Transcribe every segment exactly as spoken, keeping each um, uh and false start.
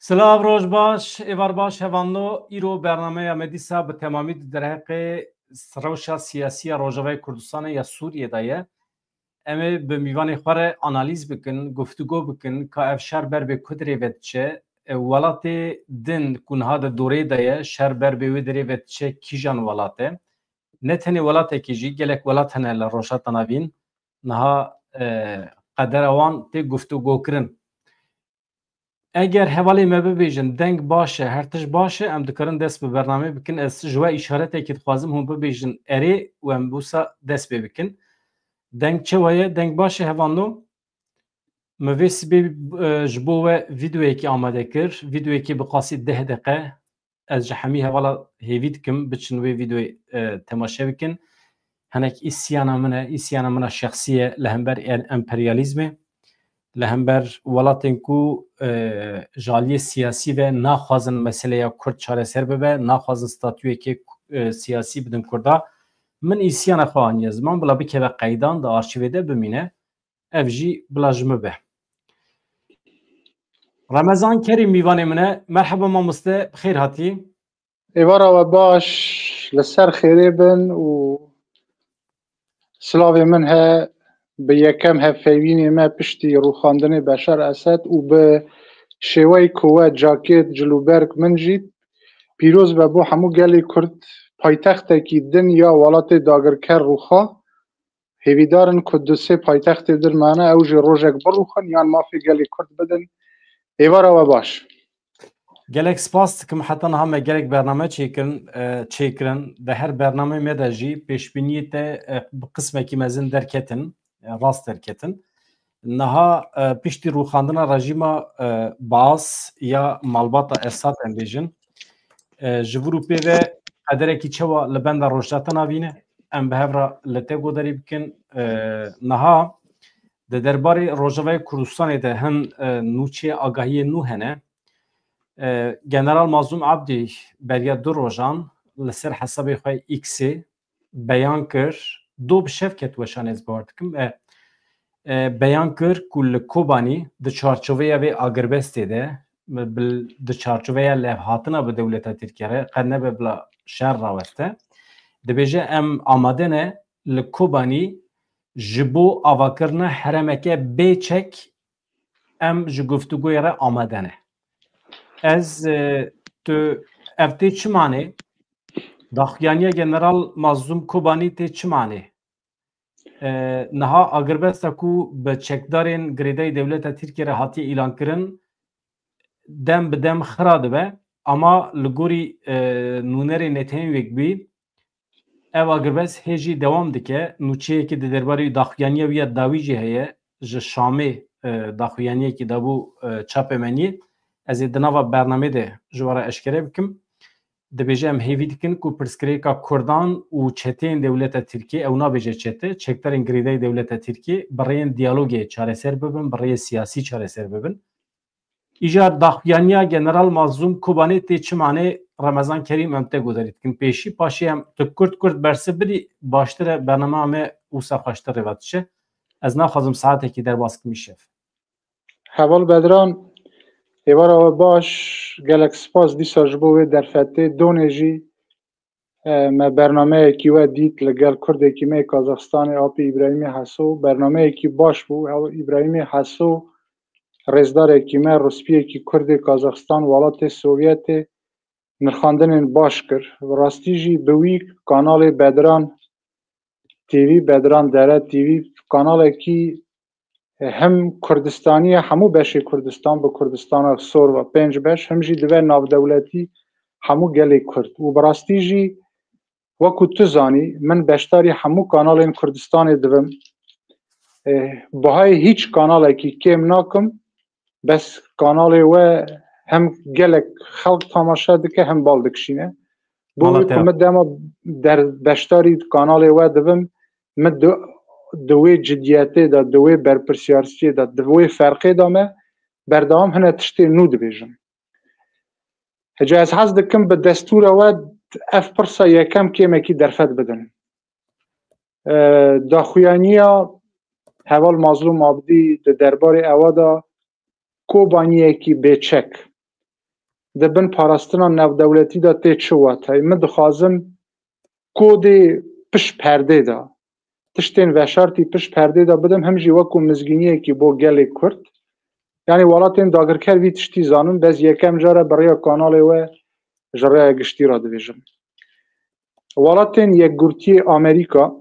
Silav, roj baş, êvar baş, hevalno. Îro bernameya me dîsa bi temamî di derheqê rewşa siyasî ya Rojavayê Kurdistanê ya Sûriyê de ye. Em ê bi mîvanê xwe re analîz bikin, guftûgo bikin ka ev şer ber bê ku derê ve diçe, e, welatê din ku niha di dorê de ye, şer ber bê wê derê ve diçe kîjan welat e? Ne tenê welatekî jî, gelek welat hene li Rojhilata Navîn, niha, e, qedera wan tê guftûgokirin. Eger hevalê me bibêjin, deng baş e, her tişt baş e, em dikarin dest bi bernameyê bikin. Ez ji we îşaretekî dixwazim hûn bibêjin erê û em wisa dest pê bikin. Deng çawa ye? Deng baş e, hevalno. Min vê sibê, e, ji bo we vîdeoyekî amade kir. Vîdeoyekî bi qasî deh deqe. Ez ji hemî hevala hêvî dikim biçin wê vîdeoyê, e, temaşe bikin. Hinek îsyana min e, îsyana min a şexsî ye li hember en-, emperyalîzmê, li hember welatên ku, e, ji aliyê siyasî ve naxwazin meseleya Kurd çareser bibe, naxwazin statuyekê, e, siyasî bidin Kurda. Min îsyana xwe aniye ziman, bila bikeve qeydan, di arşîvê de bimîne. Ev jî bila ji min be. Remezan Kerîm mîvanê min e. Merheba mamoste, bi xêr hatî. Êvara we baş, li ser xêrê bin û silavê min he bi yekem hevpeyvînê me piştî rûxandinê Beşar Esed û bi şêweyê ku we cakêt cilûberg min jî pîroz be bo hemû gelê Kurd, paytextekî din ya welatê dagirker rûxa. Hêvîdar in ku du sê paytextê din mane, ew jî rojek birûxin yan mafê gelê Kurd bidin. Êvara we baş. Gelek spas dikim. Heta niha me gelek bername çêkirin, e, çêkirin. Di her bernameyê me de jî pêşbîniyê te, e, bi qismekî mezin derketin, e, rast derketin. Niha, e, piştî rûxandina rejîma, e, Baas ya malbata Esad em bêjin, e, ji vir û pê ve qederekî çawa li benda Rojhilata Navîn e? Em bi hev re li te guhdarî bikin. E, niha di derbarê Rojavayê Kurdistanê de hin, e, nûçeyê agahiyê nû hene. E, General Mazlûm Abdî beriya du rojan li ser hesabê xwe X-ê beyan kir, do bi şev ket weşan, ez bawer dikim. E, e, beyan kir ku li Kobanî di çarçoveya vê agirbestê de, bi, bi, di çarçoveya levhatina bi dewleta Tirkiye re, qet nebe bila şer raweste. Dibêje, em amade ne li Kobanî ji bo avakirina herêmeke bê çek em ji guftûgoyê re amade ne. Ez, e, tu, ev tê çi manê? Daxuyaniya General Mazlûm Kobanî tê çi manê? E, niha agirbesta ku bi çekdarên girêdayî dewleta Tirkiye re hatiye îlankirin, dem bi dem xira dibe, ama li gorî, e, nûnerê netewên wekbî, ev agirbest hê jî dewam dike. Nûçeyekî di derbarê wî, daxuyaniya wî ya dawî jî heye, ji Şamê, e, daxuyaniyekî dabû, e, çapemeniyê. Ez ê di nava bernameyê de ji we re eşkere bikim. Dibêje, em hêvî dikin ku pirsgirêka Kurdan û çeteyên dewleta Tirkiyê, ew nabêje çete, çekdarên girêdayî dewleta Tirkiyê bi rêyên diyalogê çareser bibin, bi rêyê siyasî çareser bibin. Îcar daxuyaniya General Mazlûm Kobanê tê çi manê? Remezan Kerîm, em te guhdarî dikin pêşî, paşê em tu kurt kurt bersiv bidî, baştir e, bernameya me wisa xweştir rê ve diçe. Ez naxwazim saetekî derbas kim îşev. Heval Bedran, êvara we baş, gelek spas dîsa ji bo wê derfetê. Donê jî, e, me bernameyekî we dît li gel kurdekî me yê Kazaxistanê, Apê Îbrahîmê Heso. Bernameyekî baş bû. Ew Îbrahîmê Heso, rêzdarekî me, rispiyekî kurdê Kazaxistan, welatê Sovyetê, nirxandinên baş kir. Bi rastî jî bi wî kanalê Bedran T V, Bedran Dere T V, kanalekî, e, hem Kurdistanî ye, hemû beşê Kurdistan, bi Kurdistana sor ve pênc beş, hem jî dibe navdewletî hemû gelê Kurd. Û bi rastî jî, wekû tu zanî, min beşdarî hemû kanalên Kurdistanê dibim. E, bihayê hîç kanalekî kêm nakim, bes kanalê we hem gelek xelk tamaşe dike, hem bal dikişîne. Bo wî ku min dema der beşdarî kanalê we dibim, min di, di wê cidiyetê de, di wê berpirsyartiyê de, di wê ferqê de me berdewam hine tiştê nû dibêjim. Hece ez hez dikim bi destûra we ev pirsa yekem kêmekî derfet bidin. E, daxuyaniya heval Mazlûm Abdî di derbarê ewa de Kobaniyekî bêçek. di bin parastina navdewletî de tê çi wateyê? Min dixwazim kodê pişt perdê de, tiştên veşartî pişt perdê de bidim, him jî wekû mizgîniyekî bo gelê Kurd. Yanî welatên dagirker vî tiştî zanin, bes yekem car e bi rêya kanalê we ji rêya giştî re dibêjim. Welatên Yekgurtiyê Amerîka,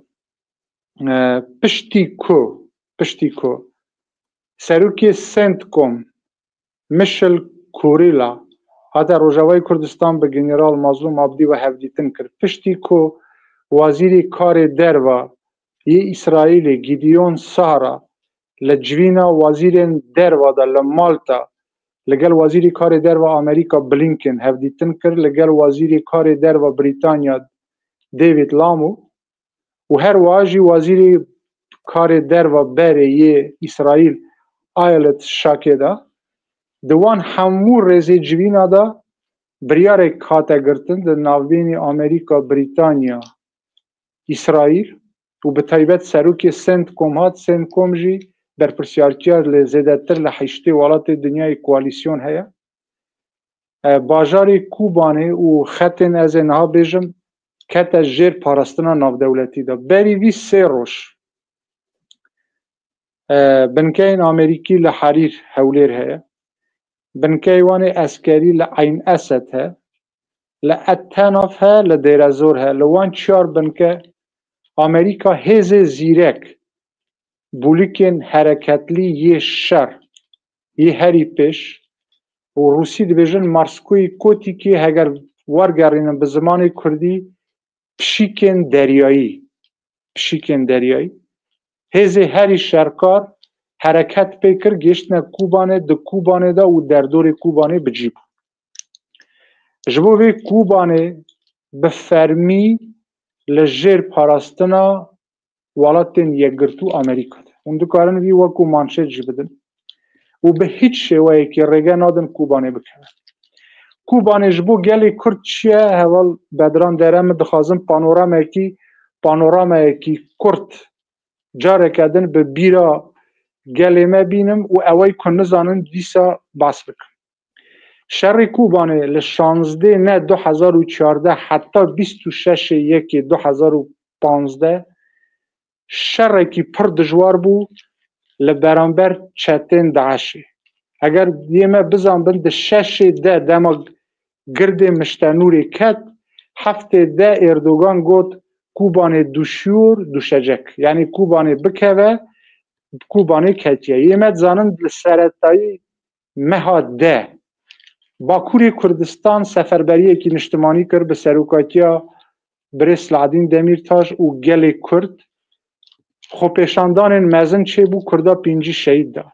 e, piştî ku, piştî ku serokê CENTCOM, Michel Kurila, hate Rojavayê Kurdistan bi General Mazlûm Abdî ve hevdîtin kir. Piştî ku Wezîrê Karê Derve yê Îsraîlê Gideon Sahra li civîna wezîrên derve de li Malta li gel Wezîrê Karê Derve Amerîka Blinken hevdîtin kir, li gel Wezîrê Karê Derve Brîtanya David Lammy û her wiha jî Wezîrê Karê Derve berê yê Îsraîl Ayelet Şakeda, di wan hemû rêzê civîna de biryarek hate girtin di navbênî Amerîka, Brîtanya, Îsraîl û bi taybet serokê CENTCOM hat. CENTCOM jî berpirsiyartiya li zêdetir li heştê welatê dinyayê koalîsyon heye. E, bajarê Kûbanê û xetên ez ê niha bêjim kete jêr parastina navdewletî de. Berî vî sê roj, e, binkeyên Amerîkî li Herîr Hewlêr heye. Binkeyê wan ê eskerî li Eyn Esed he, li Etenaf he, li Dêrezor he. Li wan çiyar binke Amerîka hêzê zîrek, bûlikên hereketlî yê şer, yê herî pêş û rûsî dibêjin Марской котики, heger wergerînin bi zimanê kurdî, pişikên deryayî, pişikên deryayî, hêzê herî şerkar hereket pê kir, gêştine Kûbanê, di Kûbanê de û derdorê Kûbanê bi cî bû. Ji bo vê Kûbanê bi fermî li jêr parastina Welatên Yekgirtû Amerîka de. Hûn dikarin vî wekû manşet jî bidin û bi hîç şêweyekî rêge nadin Kûbanê bikeve. Kûbanê ji bo gelê Kurd çi ye? Heval Bedran Dere, min dixwazim panoramekî, panorameyekî kurt careke din bi bîra gelê me bînim û ewey ku nizanin dîsa bas bikim. Şerê Kûbanê li şazdeh ne du hezar û çardeh heta bîst û şeşê yekê du hezar û panzdeh şerekî pir dijwar bû li beramber çetên DAIŞê. Eger yê me bizanbin, di şeşê de dema girdê Miştenûrê ket, heftê de Erdogan got, Kûbanê duşiyor, düşecek. Yanî Kûbanê bikeve, Kûbanê ketiye. Yê me dizanin li seretayî meha de Bakurê Kurdistan seferberiyekî niştimanî kir bi serokatiya birêz Selahaddîn Demîrtaş û gelê Kurd. Xwepêşandanên mezin çêbû, Kurda pêncî şehîd da.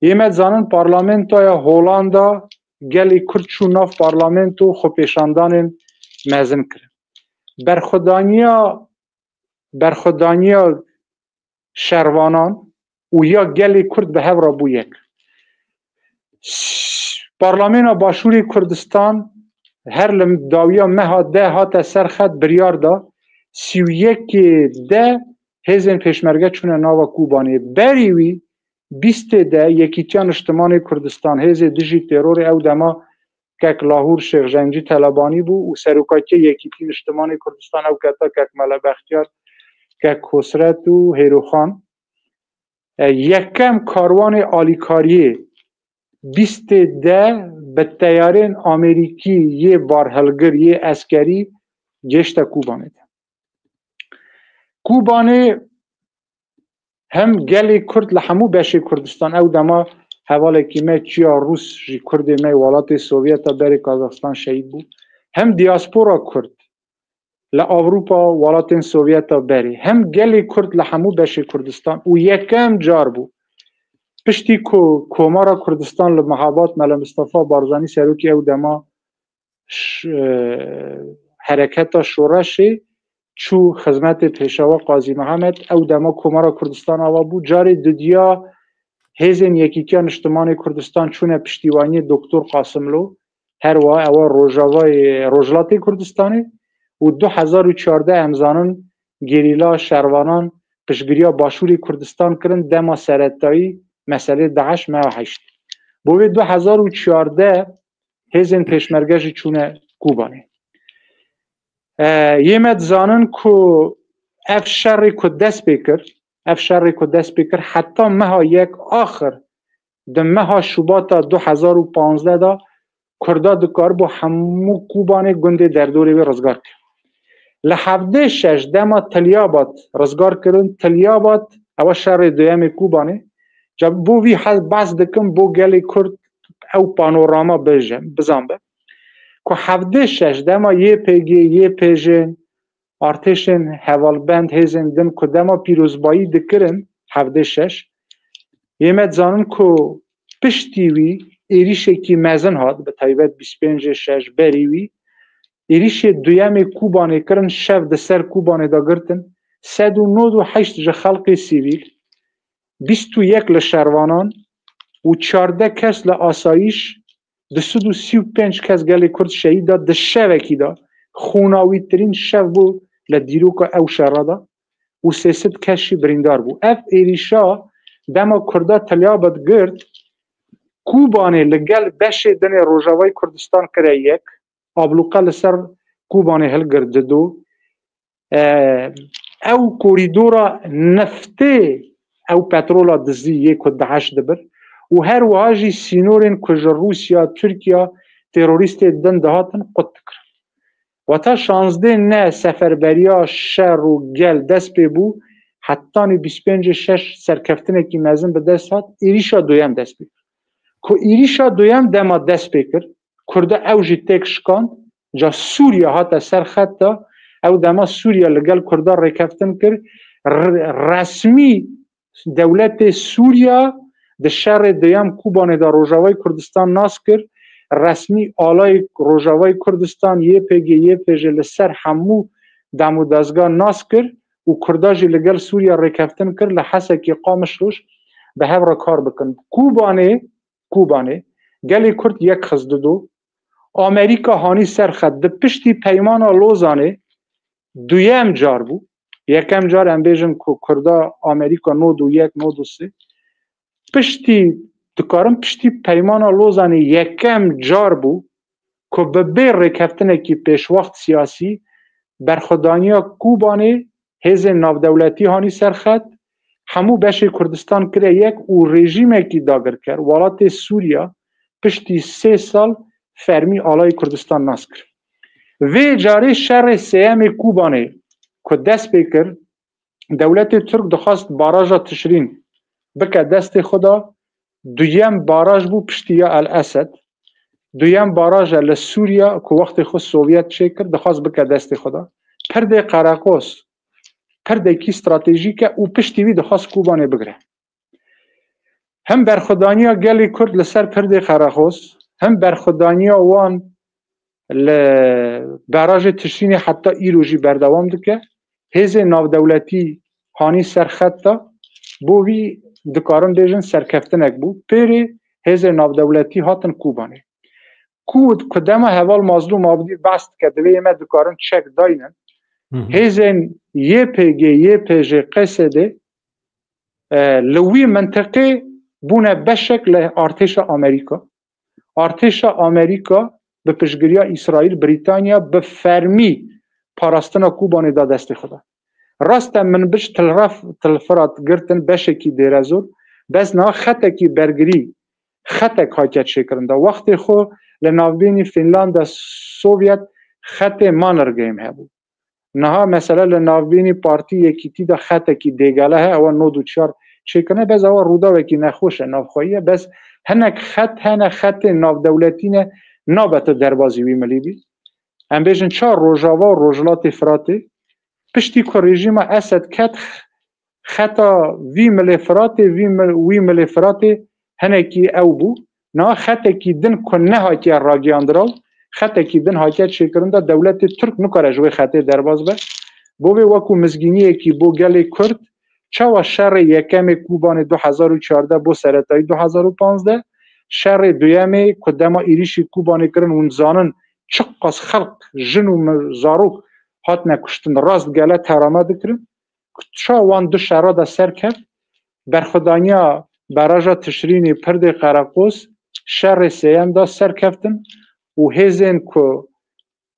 Yê me dizanin parlamentoya Holanda gelê Kurd çû nav parlamento, xwepêşandanên mezin kirin. Berxwedaniya, berxwedaniya şervanan û ya gelê Kurd bi hev re bû yek. Parlamena Başûrê Kurdistan her li dawiya meha de hate ser xet, biryar da, sî û yekê de hêzên pêşmerge çûne nava Kûbanê. Berî wî bîstê de Yekîtiya Niştimanê Kurdistan, hêzê dijî terorê ew dema kek Lahûr Şêx Jencî Telebanî bû û serokatiya Yekîtî Niştimanê Kurdistan ew keta kek Mele Bextiyar, kek Hosret û Hêroxan. E, yekem karwanê alîkariyê bîstê de bi teyarên Amerîkî yê barhilgir, yê eskerî gêşte Kûbanê de. Kûbanê hem gelê Kurd li hemû beşê Kurdistan, ew dema hevalekî me çiya Rûs jî Kurdê me welatê Sovyeta berê Kazaxstan şehîd bû, hem diaspora Kurd li Ewropa, welatên Sovyeta berê, hem gelê Kurd li hemû beşê Kurdistan û yekem car bû piştî ku Komara Kurdistan li Mehabat Mele Mistefa Barzanî serokê ew dema ş-, e, hereketa şoreşê çû xizmetê Pêşewa Qazî Mihemed, ew dema Komara Kurdistan ava bû. Carê dudiya hêzên Yekîtiya Niştimanê Kurdistan çûne piştîwaniyê Doktor Qasimlo, her wiha ewa Rojavayê, Rojhilatê Kurdistanê û du hezar û çardeh em zanin gerîla şervanan piştgiriya Başûrê Kurdistan kirin dema seretayî meselê DAIŞ meha heştê. Bo vê du hezar û çardeh Hêzên pêşmerge jî çûne Kûbanê. E, yê me dizanin ku ev şerê ku dest pê kir, ev şerê ku dest pê kir, heta meha yek axir, di meha Şubata du hezar û panzdeh de Kurda dikaribû hemû Kûbanê gundê derdorê wê rizgar kir. Li hevdê şeş dema Tilyabat rizgar kirin, Tilyabat ewa şerê duyemê Kûbanê. Ca bo vî hez behs dikim, bo gelê Kurd ew panorama bêje, bizan be. Ku hevdê şeş dema Y P G, Y P J, artêşên hevalbend, hêzên din ku dema pîrozbayî dikirin, hevdê şeş, yê me dizanin ku piştî wî êrîşekî mezin hat, bi taybet bîst pêncê şeş berî wî, êrîşê duyemê Kûbanê kirin, şev di ser Kûbanê de girtin, sed û nod û heşt ji xelkê sivîl, bîst û yek li şervanan û çardeh kes li asayîş, du sed û sî û pênc kes gelê Kurd şehîd da di şevekî de, xûnawîtirîn şev bû li dîroka ew şera de û sê sed kes jî birîndar bû. Ev êrîşa dema Kurda Tilyabat girt, Kûbanê li gel beşê dinê Rojavayê Kurdistan kire yek, ablûqe li ser Kûbanê hilgirt dido. E, ew korîdora neftê, ew petrola dizî yê ku DAIŞ dibir û her wiha jî sînorên ku ji Rûsya, Tirkiya terorîstê din dihatin qut dikir. Wata şazdê ne seferberiya şer û gel dest pê bû, hetanî bîst pêncê şeş serkeftinekî mezin bi dest hat, êrîşa duyem dest pê kir. Ku êrîşa duyem dema dest pê kir, Kurda ew jî têk şikand, ca Sûriya hate ser xet de, ew dema Sûriya li gel Kurda rêkeftin kir, r-, resmî dewletê Sûriya di şerê duyem Kûbanê de Rojavayê Kurdistan nas kir, resmî alayê Rojavayê Kurdistan, Y P G, Y P J li ser hemû dem û dezga nas kir û Kurda jî li gel Sûriya rêkeftin kir, li Hesekê, Qamişloj bi hev re kar bikin. Kûbanê, Kûbanê, gelê Kurd yek xiz dido. Amerîka hanî ser xet di piştî peymana Lozanê duyem car bû. Yekem car em bêjin ku Kurda Amerîka nod û yek, nod û sê. Piştî, dikarin piştî peymana Lozanê yekem car bû ku bi bê rêkeftinekî pêşwext siyasî berxwedaniya Kûbanê hêzên navdewletî hanî ser xet, hemû beşê Kurdistan kire yek û rejîmekî dagirker, welatê Sûriya, piştî sê sal fermî alayê Kurdistan nas kir. Vê carê şerê sêyemê Kûbanê ku dest pê kir, dewletê Tirk dixwest baraja Tişrîn bike destê xwe de, duyem baraj bû piştî ya El Esed. Duyem baraja li Sûriya ku wextê xwe Sovyet çêkir, dixwest bike destê xwe de. Pirdê Qereqoz, pirdekî stratejîk e û piştî wî dixwest Kûbanê bigire. Him berxwedaniya gelê Kurd li ser pirdê Qereqoz, him berxwedaniya wan li barajê Tişrînê heta îro jî berdewam dike. Hêzên navdewletî hanî ser xet de, bo vî dikarin bêjin serkeftinek bû. Pêrê hêzên navdewletî hatin Kûbanê. Ku, ku dema heval Mazlûm Abdî behs dike, divê yê me dikarin çek daynin. Hı hı. Hêzên Y P G, Y P J, Q S D, e, li wî mintiqê bûne beşek li artêşa Amerîka. Artêşa Amerîka bi piştgiriya Îsraîl, Brîtanya bi fermî parastina Kûbanê da destê xwe de. Rast e, Minbic, Tilref, Tilfirat girtin, beşekî Dêrezor, bes niha xetekî bergirî, xetek hatiye çêkirin de. Wextê xwe li navbînî Fînlanda, Sovyet, xetê Mannerheim hebû. Niha mesela li navbînî Partî Yekîtî de xetekî dêgele heye, ewa nod û çar çêkirine, bes ewa rûdawekî nexweş e, navxweyî ye, bes hinek xet hene, xetê navdewletî ne, nabe tu derbazî wî milî bî. Em bêjin ça Rojava û Rojhilatê Firatê, piştî ku rejîma Esed ket, xeta vî milê Firatê, vî mil-, wî milê Firatê hinekî ew bû. Niha xetekî din ku nehatiye ragihandiraw, xetekî din hatiye çêkirin de, dewletê Tirk nikare ji wê xetê derbas be. Bo vê wekû mizgîniyekî bo gelê Kurd, çawa şerê yekemê Kûbanê du hezar û çardeh bo seretayî du hezar û panzdeh, şerê duyemê ku dema êrîşî Kûbanê kirin, hûn dizanin çiqas xelk, jin û mi-, zarok hatine kuştin, rast gele terame dikirin. Ça wan du şera de serkeft, berxwedaniya baraja Tişrînê, pirdê Qereqoz, şerê sêyem de serkeftin, û hêzên ku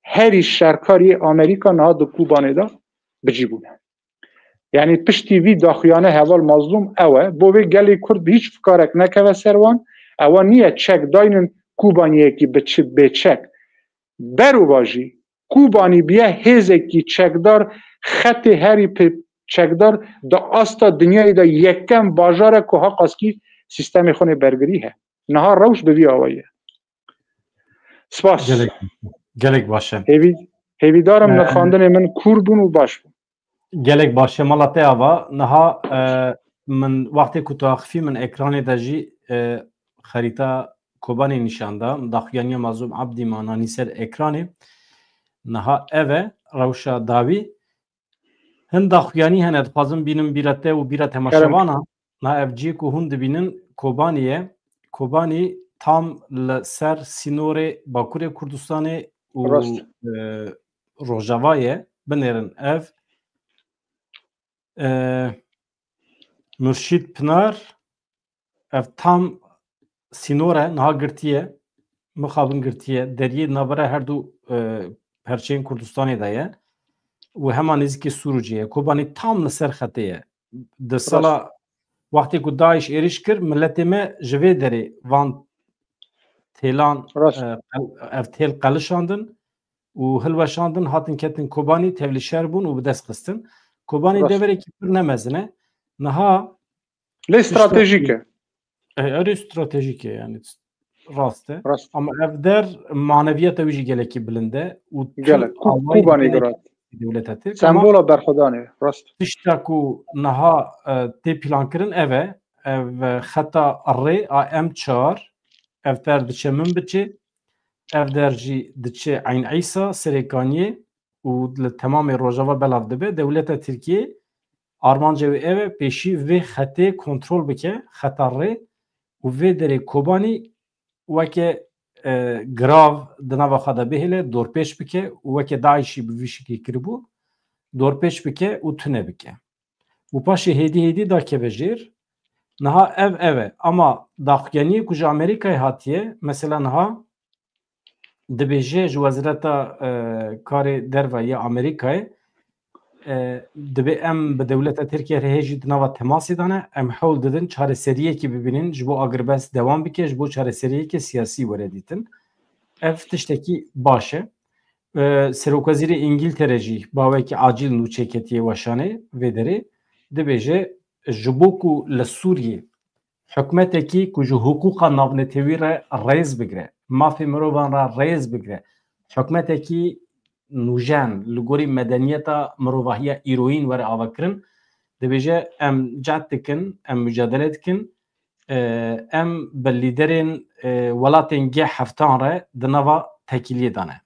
herî şerkariyê Amerîka niha di Kobanê de bi cî bûne. Yanî piştî vî daxuyane heval Mazlûm ew e. Bo vê gelê Kurd bi hîç fikarek nekeve ser wan. Ewa niye çek daynin Kobaniyekî bi çi bê çek. Beroba jî Kobanî biye hêzekî çekdar, xetê herî pê çekdar di asta dinyayê de yekem bajar e ku haqaskî sîstemê xwe nê bergirî he. Niha rewş bi vî awayî ye. Spas. Gelek, gelek baş e. Hêvî, hêvîdar im Ee, nirxandinê min kûr bûn û baş bûn. Gelek baş e, mala te ava. Niha, e, min wextê ku tu axifî min ekranê de jî, e, xerîta Kobanê nîşan da. Daxuyaniya Mazlûm Ebdî ma nanî ser ekranê. Niha ev e, rewşa dawî. Hin daxuyanî hene, dixwazim bînim bîra te û bîra Kerem. temaşevana. Na ev cihê ku hûn dibînin Kobanî ye. Kobanî tam li ser sînorê Bakurê Kurdistanê û, Rast. e, Rojava ye. Binêrin ev. E, Murşîd Pinar, ev tam sînor e, niha girtiye. Mixabin girtiye. Deriyê navbera her du, e, perçeyên Kurdistanê de ye. Û hema nêzîkî Sûrûcê ye. Kobanî tam li ser xetê ye. Di Rast. sala wextê ku DAIŞ êrîş kir, miletê me ji vê derê van têlan, Rast. e, qel-, ev têl qelişandin û hilweşandin, hatin ketin Kobanî, tevlî şer bûn û bi dest xistin. Kobanî Rast. deverekî pir ne mezin e. Niha Lê tişta stratejîk e. E, erê stratejîk e, yani rast e. Rast. Ama ev der maneviyata wî jî gelekî bilind e û tu Gelek. Ku-, awayî Kobanî gelekî girat. dewleta Tirk ama Sembola berxwedanê, rast. tişta ku niha, e, tê plankirin ev e. Ev, e, xeta rê a M çar, ev der diçe Minbiçê, ev der jî diçe Eyn Îsa, Serêkaniyê û li temamê Rojava belav dibe. Dewleta Tirkiyê armanca wê ev e, pêşî vê xetê kontrol bike, xeta rê, û vê derê Kobanî weke, e, girav di nava xwe de bihêle, dorpêç bike û weke DAIŞî bi vî şiklî kiribû, dorpêç bike û tune bike. Û paşê hêdî hêdî dakeve jêr. Niha ev ev e. Ama daxuyaniyê ku ji Amerîkayê hatiye, mesela niha dibêje ji Wezareta, e, Karê Derve ya Amerîkayê, e, dibê em bi dewleta Tirkiye re hê jî di nava temasê de ne, em hewl didin çareseriyekê bibînin, ji bo agirbest dewam bike, ji bo çareseriyeke siyasî were dîtin. Ev tiştekî baş e. E, Serokwezîrê Îngiltere jî bawekî acîl nûçe ketiye weşanê vê derê. Dibêje, ji bo ku li Sûriyê hikûmetekî ku ji hiqûqa navnetewî re rêz bigire, mafê mirovan re rêz bigire, hikûmetekî nûjen li gorî medeniyeta mirovahiya îroyîn were avakirin, dibêje, em cehd dikin, em mucadele dikin, e, em bi lîderên, e, welatên G heftan re di nava tekîliyê de ne.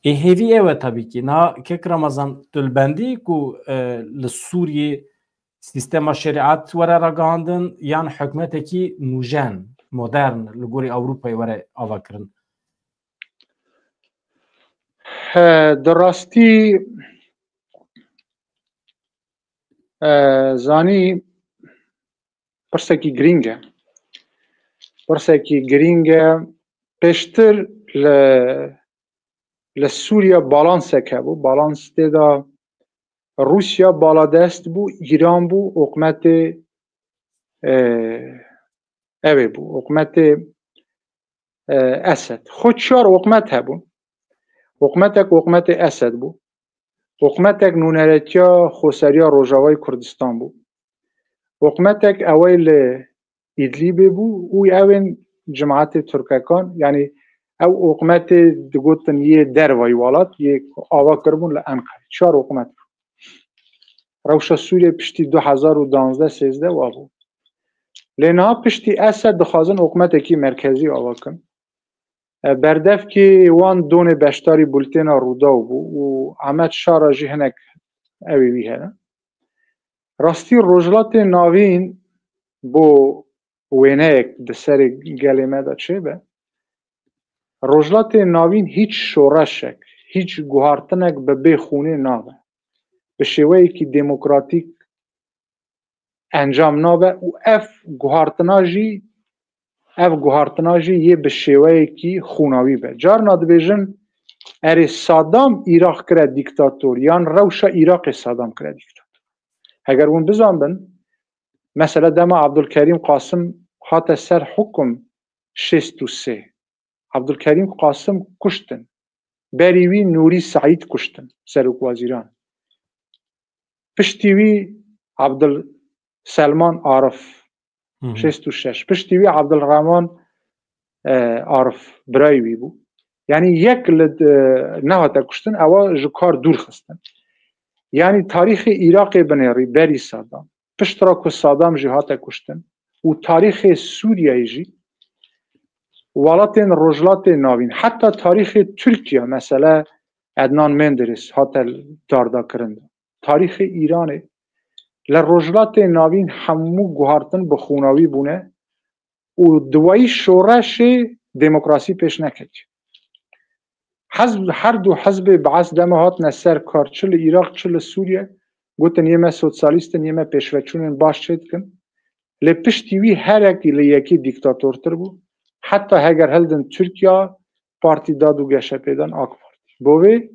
Ê hêvî ew e tabî kî. Niha kek Ramazan, tu li bendî ku, e, li Sûriyê sîstema şerîet were ragihandin yan hikûmetekî nûjen, modern, li gorî Ewropayê were avakirin? He, di rastî, e, zanî pirsekî girîng e. Pirsekî girîng e. Pêştir li, li Sûriye balansek hebû. Balans tê de Rûsya baladest bû, Îran bû, hikûmetê, e, ew ê bû, hikûmetê, e, Esed. Xwe çar hikûmet hebûn. Hikûmetek hikûmetê Esed bû. Hikûmetek nûneretiya xweseriya Rojavayê Kurdistan bû. Hikûmetek ewey li Îdlîbê bû û ewên cimatê Tirkekan, yanî ew hikûmetê digotin yê dervayî welat, yê ava kiribûn li Enqerê. Çar hikûmet bû. Rewşa Sûriyê piştî du hezar û duwazdeh sêzdeh wa bû. Lê niha piştî Esed dixwazin hikûmetekî merkezî ava kin. E, berdevkê wan donê beşdarî bultêna Rûdaw bû û Ahmet Şara jî hinek ewê wî hene. Rastî Rojhilatê Navîn bo wêneyek di serê gelê me de çêbe. Rojhilatê Navîn hîç şoreşek, hîç guhartinek bi bê xûnê nabe. Bi şêweyekî demokratîk encam nabe û ev guhartina jî ev guhartina jî yê bi şêweyekî xûnawî be. Carna dibêjin, erê Sadam Îraq kire dîktator, yan rewşa Îraqê Sadam kire dîktator. Heger hûn bizanbin, mesela dema Abdulkerîm Qasim hate ser hukum şêst û sê. Abdulkerîm Qasim kuştin. Berî wî Nûrî Seîd kuştin, serokwezîran. Piştî wî Abdul Selman Arif, Hı hı. şêst û şeş. Piştî wî Abdulrahman, e, Arif, birayê wî bû. Yanî yek li, e, nehate kuştin, ewa ji kar dûr xistin. Yanî tarîxê Îraqê binêrî berî Sadam. Pişt re ku Sadam jî hate kuştin û tarîxê Sûriyeyê jî, welatên Rojhilatê Navîn, heta tarîxê Tirkiye, mesela Ednan Menderes hate dardakirin. Tarîxê Îranê, li Rojhilatê Navîn hemû guhartin bi xûnawî bûne û di wayî şoreşê demokrasî pêş neketiye. Hezb, her du hizbê Beas dema hatine ser kar, çi li Îraq, çi li Sûriye, gotin, yê me sosyalîst in, yê me pêşveçûnên baş çêdikin. Lê piştî wî herekî li yekî dîktatortir bû. Heta heger hildin Tirkiya, Partî Dad û Geşepêdan, AK Partî. Bo vê,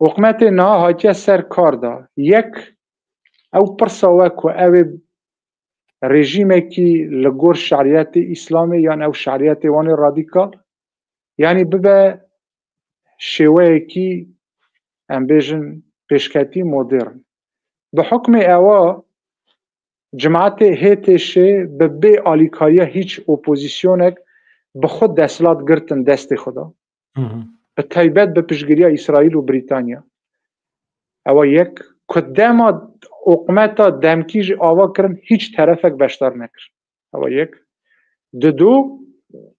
hikûmetê niha hatiye ser kar de. Yek, ew pirsa we ku ew ê rejîmekî li gor şerîetê Îslamê yan ew şerîetê wan ê radîkal, yanî bibe şêweyekî, em bêjin, pêşketî modern. Bi hukmê ewa, cimatê H T Ş bi bê alîkariya hîç opozîsyonek bi xwe desthilat girtin destê xwe de. Hı hı. Bi taybet bi piştgiriya Îsraîl û Brîtanya. Ewa yek, ku dema hikûmeta demkî jî ava kirin, hîç terefek beşdar nekir. Ewa yek. Di du,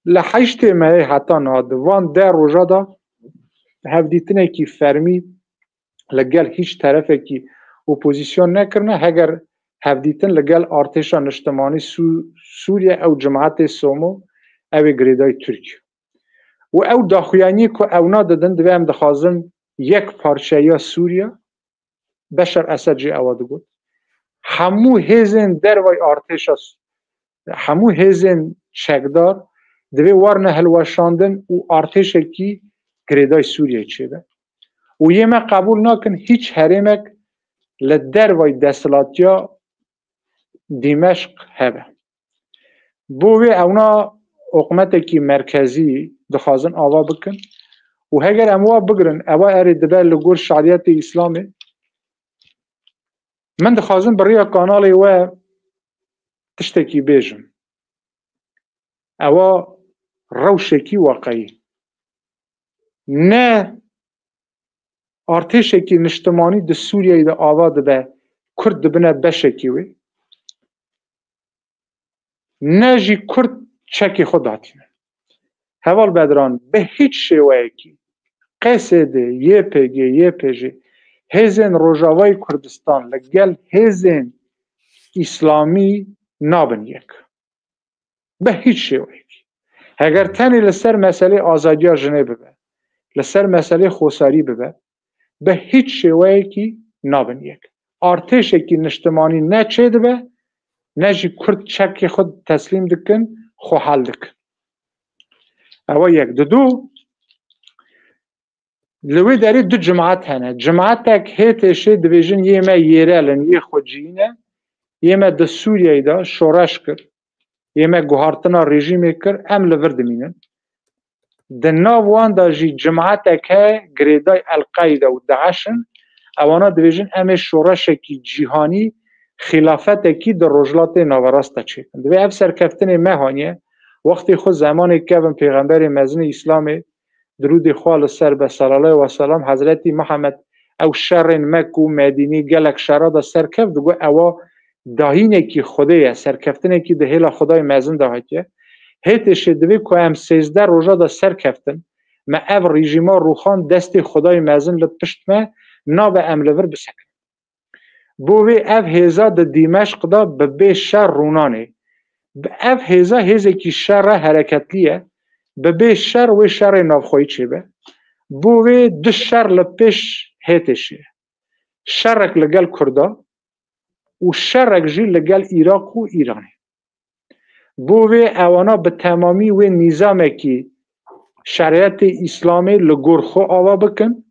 li heştê mehê heta niha di van deh roja de hevdîtinekî fermî li gel hîç terefekî opozîsyon nekirine, heger hevdîtin li gel artêşa niştimanî Sû-, Sûriye ew cimatê Somo ew ê girêdayî Tirkiye. Û ew daxuyaniyê ku ewna didin, divê em dixwazin yek parçeya Sûriye, Beşar Esed jî ewa digot. Hemû hêzên dervay artêşa, hemû hêzên çekdar divê warine hilweşandin û artêşekî girêdayî Sûriyeyê çêbe. Û yê me qebûl nakin hîç herêmek li dervay desthilatiya Dîmeşq hebe. Bo vê ewna hikûmetekî merkezî dixwazin ava bikin û heger em wa bigirin, ewa erê dibe li gor şerîetê Îslamê. Min dixwazin bi riya kanalê we tiştekî bêjim. Ewa rewşekî weqeyî. Ne artêşekî niştimanî di Sûriyeyê de ava dibe, Kurd dibine beşekî wê. Ne jî Kurd çekê xwe datîne. Heval Bedran, bi hîç şêweyekî Q S D, Y P G, Y P J, hêzên Rojavayê Kurdistan li gel hêzên Îslamî nabin yek. Bi hîç şêweyekî. Heger tenê li ser meselê azadiya jinê bibe, li ser meselê xwesarî bibe, bi hîç şêweyekî nabin yek. Artêşekî niştimanî ne çêdibe, ne jî Kurd çekê xwe teslîm dikin, xwe hel dikin. Ewa yek. Di du, li wê derê du cimat hene. Cimatek H T Şê dibêjin yê me yêrel in, yê xwecihî ne, yê me di Sûriyeyê de şoreş kir, yê me guhartina rejîmê kir, em li vir dimînin. Di nav wan de jî cimatek heye girêdayî El-Qeyde û DAIŞ in, ewana dibêjin em ê şoreşekî cîhanî, xîlafetekî di Rojhilatê Naverast de çêkin. Divê ev serkeftinê me haniye, wextê xwe zemanê kevin pêxemberê mezinê Îslamê, dirûdê xwe li ser be, selaleyh we selam, Hezretî Mihemed ew şerên Mek û Medînî gelek şera de serkeft, digot ewa dahînekî Xwedê ye, serkeftinekî di hêla Xwedayê mezin de hatiye. Hê têşê divê ku em sêzdeh roja de serkeftin, me ev rejîma rûxan destê Xwedayê mezin li pişt me, nabe em li vir bisekin. Bo vê ev hêza di Dîmeşq de bi bê şer rûnanê. Bi ev hêza hêzekî şer e, hereketlî ye. Bi bê şer wê şerê navxweyî çêbe. Bo vê du şer li pêş hê têşê ye. Şerek li gel Kurda û şerek jî li gel Îraq û Îranê. Bo vê ewana bi temamî wê nîzamekî şeriyetê Îslamê li gor xwe ava bikin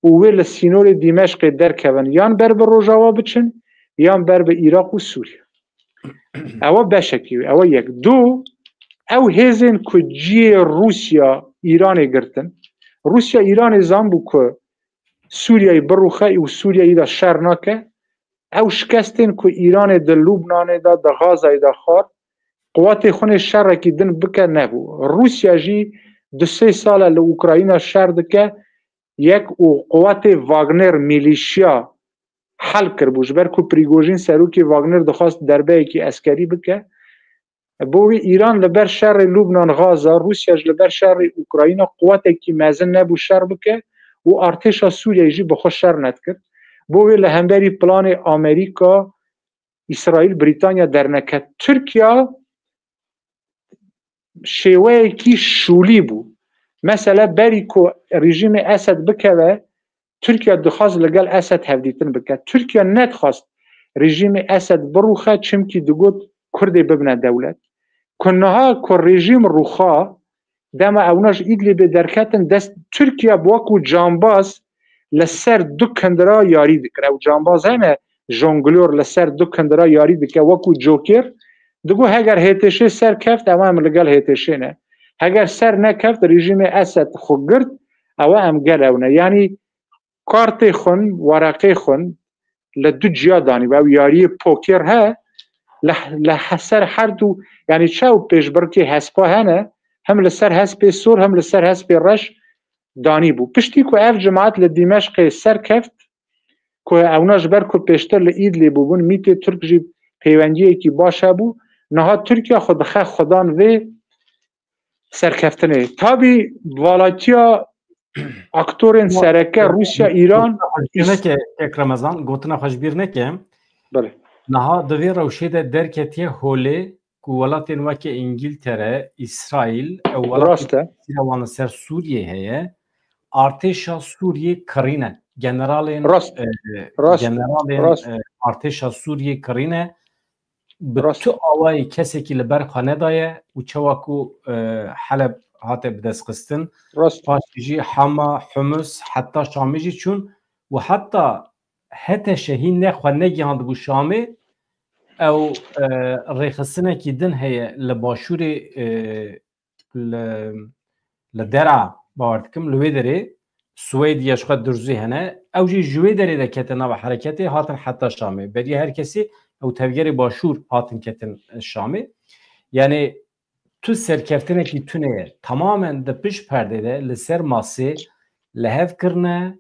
û wê li sînorê Dîmeşqê derkevin, yan ber bi Rojava biçin, yan ber bi Iraq û Sûriye. Ewa beşekî wê, ewa yek. Du, ew hêzên ku cihê Rûsya Îranê girtin. Rûsya Îranê zanbû ku Sûriyeyê birûxe û Sûriyeyê de şer nake. Ew şikestên ku Îranê di Lubnanê de, di Gazayê de xwar, quwetê xwe nê şerekî din bike nebû. Rûsya jî du sê sal e li Ukrayna şer dike, yek û quwetê Wagner milîşya hel kiribû. Ji ber ku Prigojîn serokê Wagner dixwest derbeyekî eskerî bike. Bo vê Îran li ber şerê Lubnan Gaza, Rûsya jî li ber şerê Ukrayna quwetekî mezin nebû şer bike û artêşa Sûriyeyê jî bi xwe şer nedikir. Bo vê li hemberî planê Amerîka, Îsraîl, Brîtanya derneket. Tirkiya şêweyekî şûlî bû. Mesele berî ku rejîmê Esed bikeve, Tirkiye dixwast li gel Esed hevdîtin bike. Tirkiye nedixwast rejîmê Esed birûxe, çimkî digot Kurdê bibine dewlet. Ku niha ku rejîm rûxa, dema ewna ji Îdlibê derketin, dest Tirkiye bi wekû cambaz li ser du kindira yarî dikir. Ew cambaz hene, jonglor li ser du kindira yarî dike, wekû cokêr. Digo heger H T Ş serkeft, ew em li gel H T Ş ne. Heger ser nekeft, rejîmê Esed xwe girt, ew em gel ew ne. Yanî kartê xwin, wereqê xwin li du ciya danî. Ew yariyê poker he, li, li he-, ser her du, yanî çaw pêşbirkê hespa hene, hem li ser hespê sor, hem li ser hespê reş danî bû. Piştî ku ev cemaat li Dîmeşqê serkeft, ku ewna ji ber ku pêştir li Îdlî bûbûn, mîtê Tirk jî peywendiyekî baş hebû, niha Tirkiye xwe dixe xudan vê serkeftinê. Tabî valatiya aktorên sereke Rûsya, Îran, gotina xwe ji bîr neke, kek Remezan, gotina xwe ji bîr neke. Belê. Niha di vê rewşê de derketiye holê ku welatên weke Îngiltere, Îsraîl, ew welatên Rast e. tesîra wan li ser Sûriyê heye. Artêşa Sûriyê kirîne. Generalên, Rast. e, Rast. generalên, Rast. e, artêşa Sûriyê kirîne. Bi Rast. tu awayî kesekî li ber xwe nedaye û çawa ku, e, Heleb hate bidestxistin, Rast. paşê jî Hema, Humus, heta Şamê jî çûn û heta H T Ş hîn ne xwe negihand bû Şamê, ew, e, rêxistinekî din heye li başûrê, e, li, li Dera, bawer dikim, li wê derê Swêd ya ji xwe durzî hene. Ew jî ji wê derê de kete nava hereketê, hatin heta Şamê. Beriya her kesî ew tevgerê başûr hatin ketin Şamê. Yanî tu serkeftinekî tune ye. Tamamen di pişt perdê de li ser masê li hev kirine,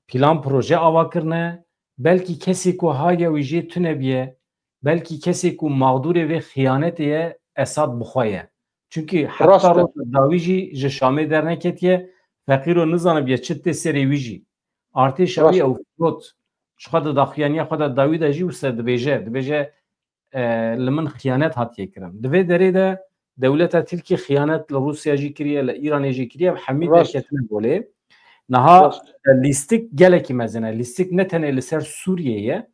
plan proje ava kirine. Belkî kesê ku haya wî jê tune biye, belkî kesê ku mexdûrê vê xiyanetê ye, Esad bi xwe ye. Çunkî heta Rast e. roja dawî jî ji Şamê derneketiye, feqîro nizanibiye çi tê serê wî jî. Artêşa wî Rast. ew firot. Ji xwe di daxuyaniya xwe de dawî de jî wisa dibêje. Dibêje, e, li min xiyanet hatiye kirin. Di vê derê de dewleta Tirkî xiyanet li Rûsya jî kiriye, li Îranê jî kiriye, hemî Rast. derketine golê. Niha, Rast. e, lîstik gelekî mezin e. Lîstik ne tenê li ser Sûriyê ye.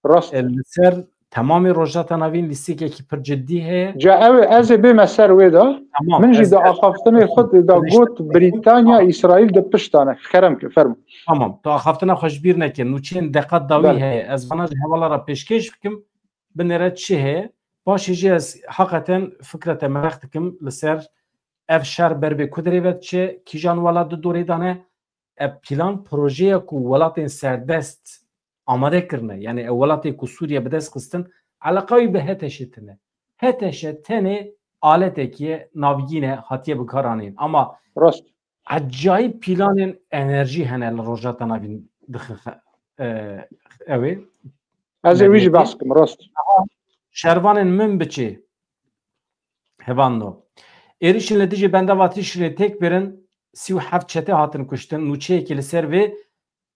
Rast. E, li ser temamê Rojhilata Navîn lîstikekî pir cidî heye. Ca ew ê ez ê bême ser wê de. Tamam, Min jî ez, di ez, axaftinê ez, xwe de ez, got ez, Brîtanya, Îsraîl di pişta ne. Kerem ke, fermo. Tamam, tu axaftina xwe ji bîr neke. Nûçeyên deqa dawî Belê. heye. Ez vana ji hevala re pêşkêş bikim. Binêre çi heye? Paşê jî ez heqeten fikra te mereq dikim li ser ev şer ber bê ku derê ve diçe, kîjan welat di dorê de ne, ev plan projeya ku welatên serdest amade kirine, yanî ew welatê ku Sûriye bi dest xistin, eleqa wî bi H T Ş tine. H T Ş tenê aletekî ye, navgîn e, hatiye bikaranîn. Ama Rast. ecayîb planên enerjî hene li Rojhilata Navîn dixin xe-, e, ew ê. Ez ê wî jî Medetî. behs kim, rast. Şervanên min biçê. Hevan no. Êrişên li dijî bendava Tişrînê têk birin, sî û heft çete hatin kuştin, nûçeyekî li ser vê,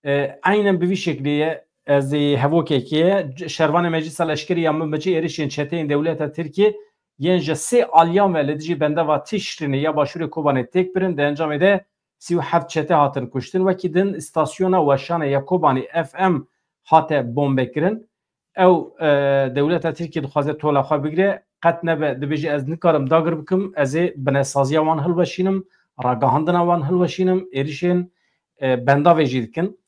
e, eynen bi vî şeklî ye. Ez ê hevokekê ye. C-, şervanê Meclisa Leşkerî ya min biçê êrişên çeteyên dewleta Tirkiyê yên ji sê aliyan ve li dijî bendava Tişrînê ya başûrê Kobanê têk birin, di encamê de sî û heft çete hatin kuştin. Wekî din, stasyona weşanê ya Kobanê F M hate bombekirin. Ew, e, dewleta Tirkiyê dixwaze tola xwe bigire. qet nebe, dibêje ez nikarim dagir bikim, ez ê binesaziya wan hilweşînim, ragihandina wan hilweşînim, êrişên, e, bendavê jî dikin.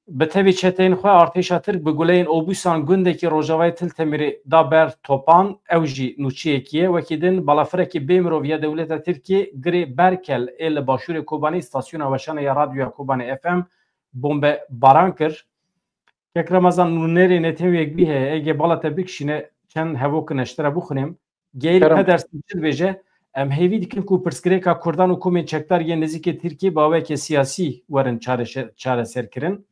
Bi tevî çeteyên xwe artêşa Tirk bi guleyên obûsan gundekî rojavayê Til Temirê da ber topan, ew jî nûçiyekî ye. Wekî din balafirekî bê mirov ya dewleta Tirkiyê girê Berkel ê li başûrê Kobanê stasyona weşanê ya Radyoya Kobanê F M bombe baran kir. Kek Remezan, nûnerê netewê yek bî heye, ege bala te bikişîne çend hevokin ez ji te re bixwînim. Geir Kerem. Pedersen çi dibêje? Em hêvî dikin ku pirsgirêka Kurdan û komên çekdar yên nêzîkê Tirkiyê bi aweke siyasî werin çareşe-, çareserkirin.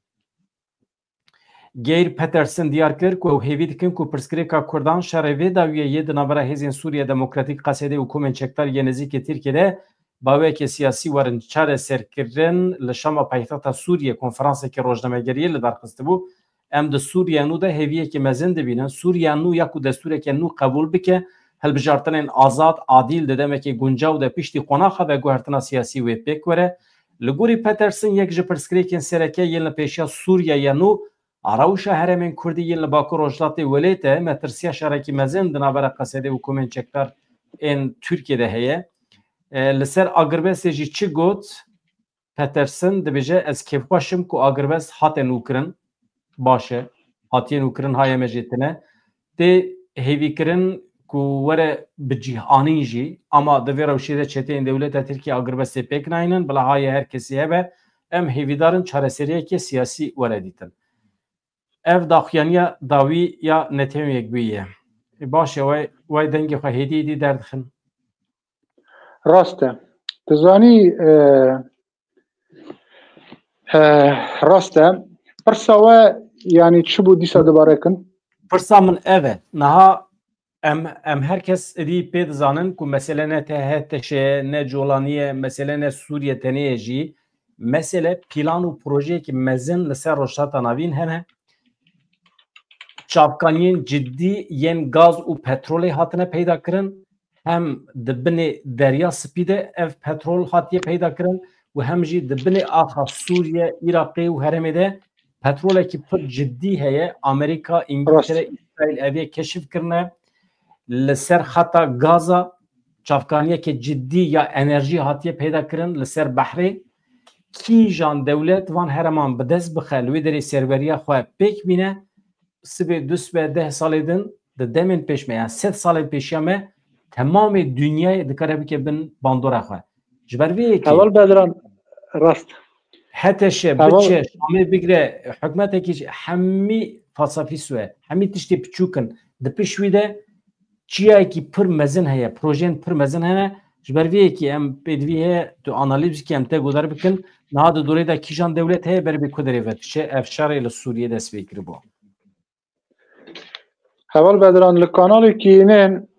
Geir Peterson diyar kir ku ew hêvî dikin ku pirsgirêka Kurdan şerê vê dawiyê yê di navbera Hêzên Sûriye Demokratîk, Qesedê û komên çekdar yên nêzîkê Tirkiyê de bi aweke siyasî werin çareserkirin. Li Şama paytexta Sûriye konferansekî rojnamegeriyê li dar xistibû. Em di Sûriya nû de hêviyekî mezin dibînin. Sûriya nû ya ku destûreke nû qebûl bike, hilbijartinên azad, adîl di demekê guncaw de piştî qonaxa veguhertina siyasî wê pêk were. Li gorî Peterson, yek ji pirsgirêkên sereke yên li pêşiya Sûriya ya nû a rewşa herêmên Kurdî yên li Bakur Rojhilatê welêt e, metirsiya şerekî mezin di navbera Qesedê û komên çekdar ên Tirkiyê de heye. E, li ser agirbestê jî çi got? Peterson dibêje, ez kêfxweş im ku agirbest hate nûkirin. Baş e. Hatiye nûkirin, haye me jê tune. Tê hêvîkirin ku were bi cih anîn jî, ama di vê rewşê de çeteyên dewleta Tirkiyê agirbestê pêk nayînin, bila haye her kesî hebe, em hêvîdar in çareseriyeke siyasî were dîtin. Ev daxuyaniya dawî ya Netewên Yekbûyî ye. E, baş e, way, way dengê xwe hêdî hêdî derdixin. Rast e. Tu zanî, e, e, rast e. Pirsa we, yanî çi bû dîsa dubare kin? Pirsa min ev e. Niha em, em her kes êdî pê dizanin ku mesele ne T H T Ş ye, ne colanî ye, mesele ne Sûriye tenê ye jî. Mesele plan û projeyekî mezin li ser Rojhilata Navîn hene. Çavkaniyên cidî yên gaz û petrolê hatine peyda kirin. Hem di binê Derya Spî de ev petrol hatiye peyda kirin û hem jî di binê axa Sûriye, Iraqê û herêmê de petrolekî pir cidî heye. Amerîka, Îngiltere, Rast. Îsraîl ev yê keşif kirine. Li ser xeta gaza çavkaniyeke cidî ya enerjî hatiye peyda kirin li ser behrê. Kîjan dewlet van herêman bi dest bixe, li wê derê serweriya xwe pêk bîne, sibê du sibe deh salê din, di demên pêş me, yan sed salên pêşiya me, temamê dinyayê dikare bike bin bandora xwe. Ji ber vê yekê Heval Bedran, rast. H T Ş, Heval biçe, Şamê bigre, hikûmetekî jî hemî fasafî swe, hemî tiştê piçûk in. Di piş wî de çiyayekî pir mezin heye, projeyên pir mezin hene. Ji ber vê yekê em pêdivî heye, tu analîz bikî, em te guhdar bikin. Niha di dorê de kîjan dewlet heye, ber bi ku derê ve diçe, ev şerê li Sûriyê dest pê kiribû. Heval Bedran, li kanalê kînin,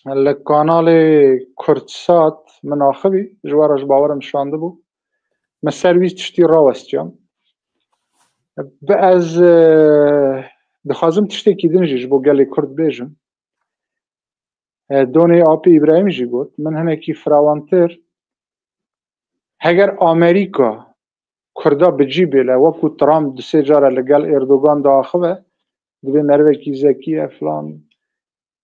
li kanalê Kurdsat min axivî, ji we re ji bawerim şandibû. Min ser wî tiştî rawestiyam. Bi ez, e, dixwazim tiştekî din jî ji bo gelê Kurd bêjim. E, Donê Apê Îbrahîm jî got, min hinekî firawantir, heger Amerîka Kurda bi cî bêle, wekû Trump du sê care li gel Erdogan diaxive, dibê merivekî zekî ye filan.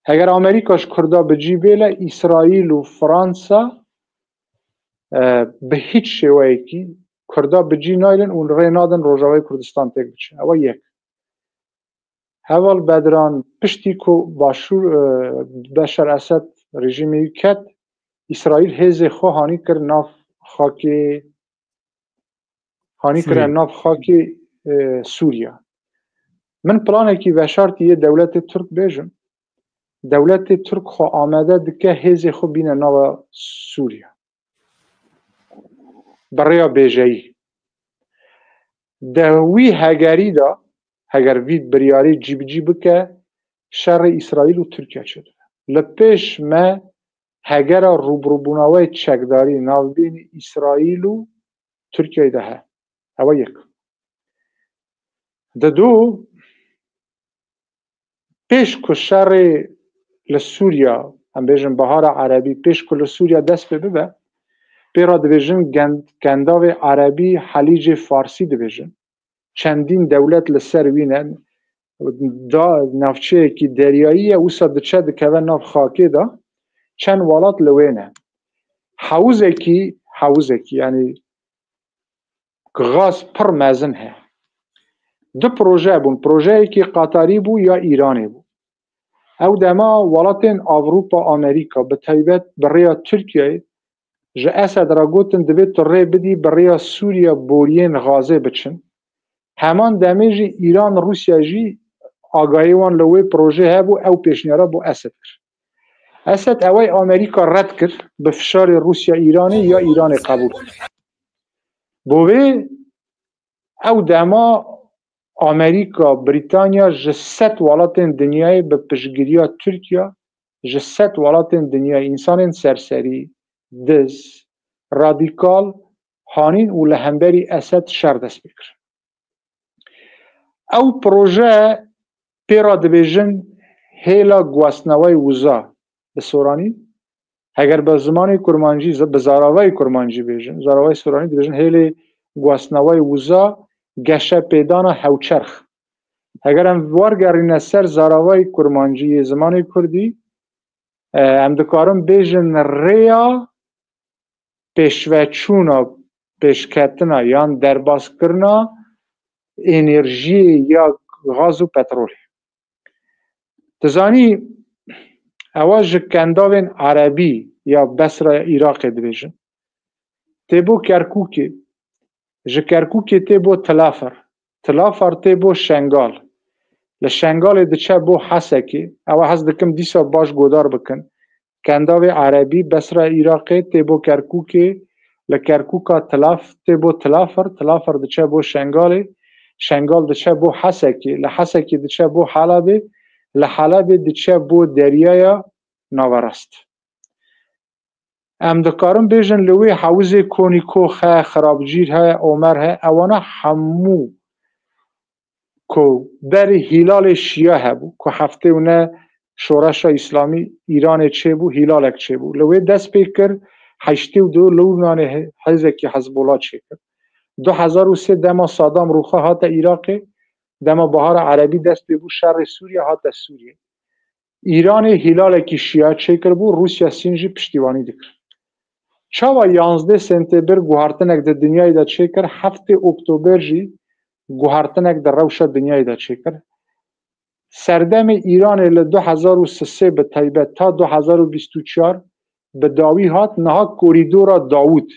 Heger Amerîka ji Kurda bi cî bêle, Îsraîl û Fransa, e, bi hîç şêweyekî Kurda bi cî nayên û rê nadin Rojavayê Kurdistan têk biçe. Ew e yek. Heval Bedran, piştî ku Başûr, e, Beşar Esed rejîmê wî ket, Îsraîl hêzê xwe hanî kir nav xakê, hanî kir Sûriyê. Nav xakê, e, Sûriya. Min planekî veşartî yê dewletê Tirk bêjim. Dewletê Tirk xwe amade dike hêzê xwe bîne nava Sûriya. Bi rêya bêjeyî. Di wî hegerî de, heger vî biryarî cîbicî bike, şerê Îsraîl û Tirkiye çêdibe. Li pêş me hegera rûbirûbûna wê çekdarî navbînî Îsraîl û Tirkiyeyê de he. Ew e yek. Di du, pêş ku şerê li Sûriya, em bêjin Bihara Erebî, pêş ku li Sûriya dest pê bibe, pê re dibêjin gend-, Kendavê Erebî, Helîcê Farsî dibêjin. Çendîn dewlet li ser wî ne. da navçeyekî deryayî ye, wisa diçe dikeve nav xakê de, çend welat li wê ne. Hewizekî, hewizekî, yanî gaz pir mezin heye. Du proje bûn. Projeyekî Qatarî bû ya Îranê bû. Ew dema welatên Ewropa, Amerîka, bi taybet bi rêya Tirkiyeyê ji Esed re gotin, divê tu rê bidî bi rêya Sûriye boriyên gazê biçin. Heman demê jî Îran, Rûsya jî agahiyê wan li wê projê hebû, ew pêşniyara bo Esed kir. Esed ewey Amerîka red kir, bi fişarê Rûsya Îranê ya Îranê qebûl kir. Bo vê ew dema Amerîka, Brîtanya ji sed welatên dinyayê bi piştgiriya Tirkiye ji sed welatên dinyayê, însanên serserî, diz, radîkal, hanîn û li hemberî Esed şer dest pê kir. Ew proje pê re dibêjin hêla guhastinewayê wiza bi soranî. Heger bi zimanê kurmancî, bi zaravayê kurmancî bêjin, zaravayê soranî dibêjin hêlê guhastinewayê wiza, geşepêdana hewçerx. Heger em wergerîne ser zaravayê kurmancî yê zimanê kurdî, e, em dikarin bêjin rêya pêşveçûna, pêşketina yan derbaskirina enerjiyê ya gaz û petrolê. Tu zanî, ewa ji kendavên erebî ya Besra ya Iraqê dibêjin. Tê bo Kerkûkê, ji Kerkûkê tê bo Tilafir, Tilafir tê bo Şengal, li Şengalê diçe bo Hesekê, ewa hez dikim dîsa baş godar bikin. Kendavê erebî, Besra Iraqê, tê bo Kerkûkê, li Kerkûka Tilaf, tê bo Tilafir, Tilafir diçe bo Şengalê, Şengal diçe bo Hesekê, li Hesekê diçe bo Helebê, li Helebê diçe bo Deryaya Naverast. Em dikarin bêjin li wê hewizê Konî Kox he, Xirabcîr he, Omer he, ewana hemû ku berê Hîlalê Şiya hebû, ku heftê û neh Şoreşa Îslamî Îranê çêbû, Hîlalek çêbû. Li wê dest pê kir, heştê û du Lûbnanê he-, hêzekî Hezbola çêkir. Du hezar û sê dema Sadam rûxa hate Iraqê, dema Bahara Erebî dest pê bû, şerê Sûriye hate Sûriyê. Îranê Hîlalekî Şiya çêkiribû, Rûsya Sîn jî piştîwanî dikir. Çawa yanzdeh Sentêbir guhartinek di dinyayê de çêkir, heftê Oktober jî guhartinek di rewşa dinyayê de çêkir. Serdemê Îranê li du hezar û sisê bi taybet ta du hezar û bîst û çar bi dawî hat, niha korîdora Dawûd.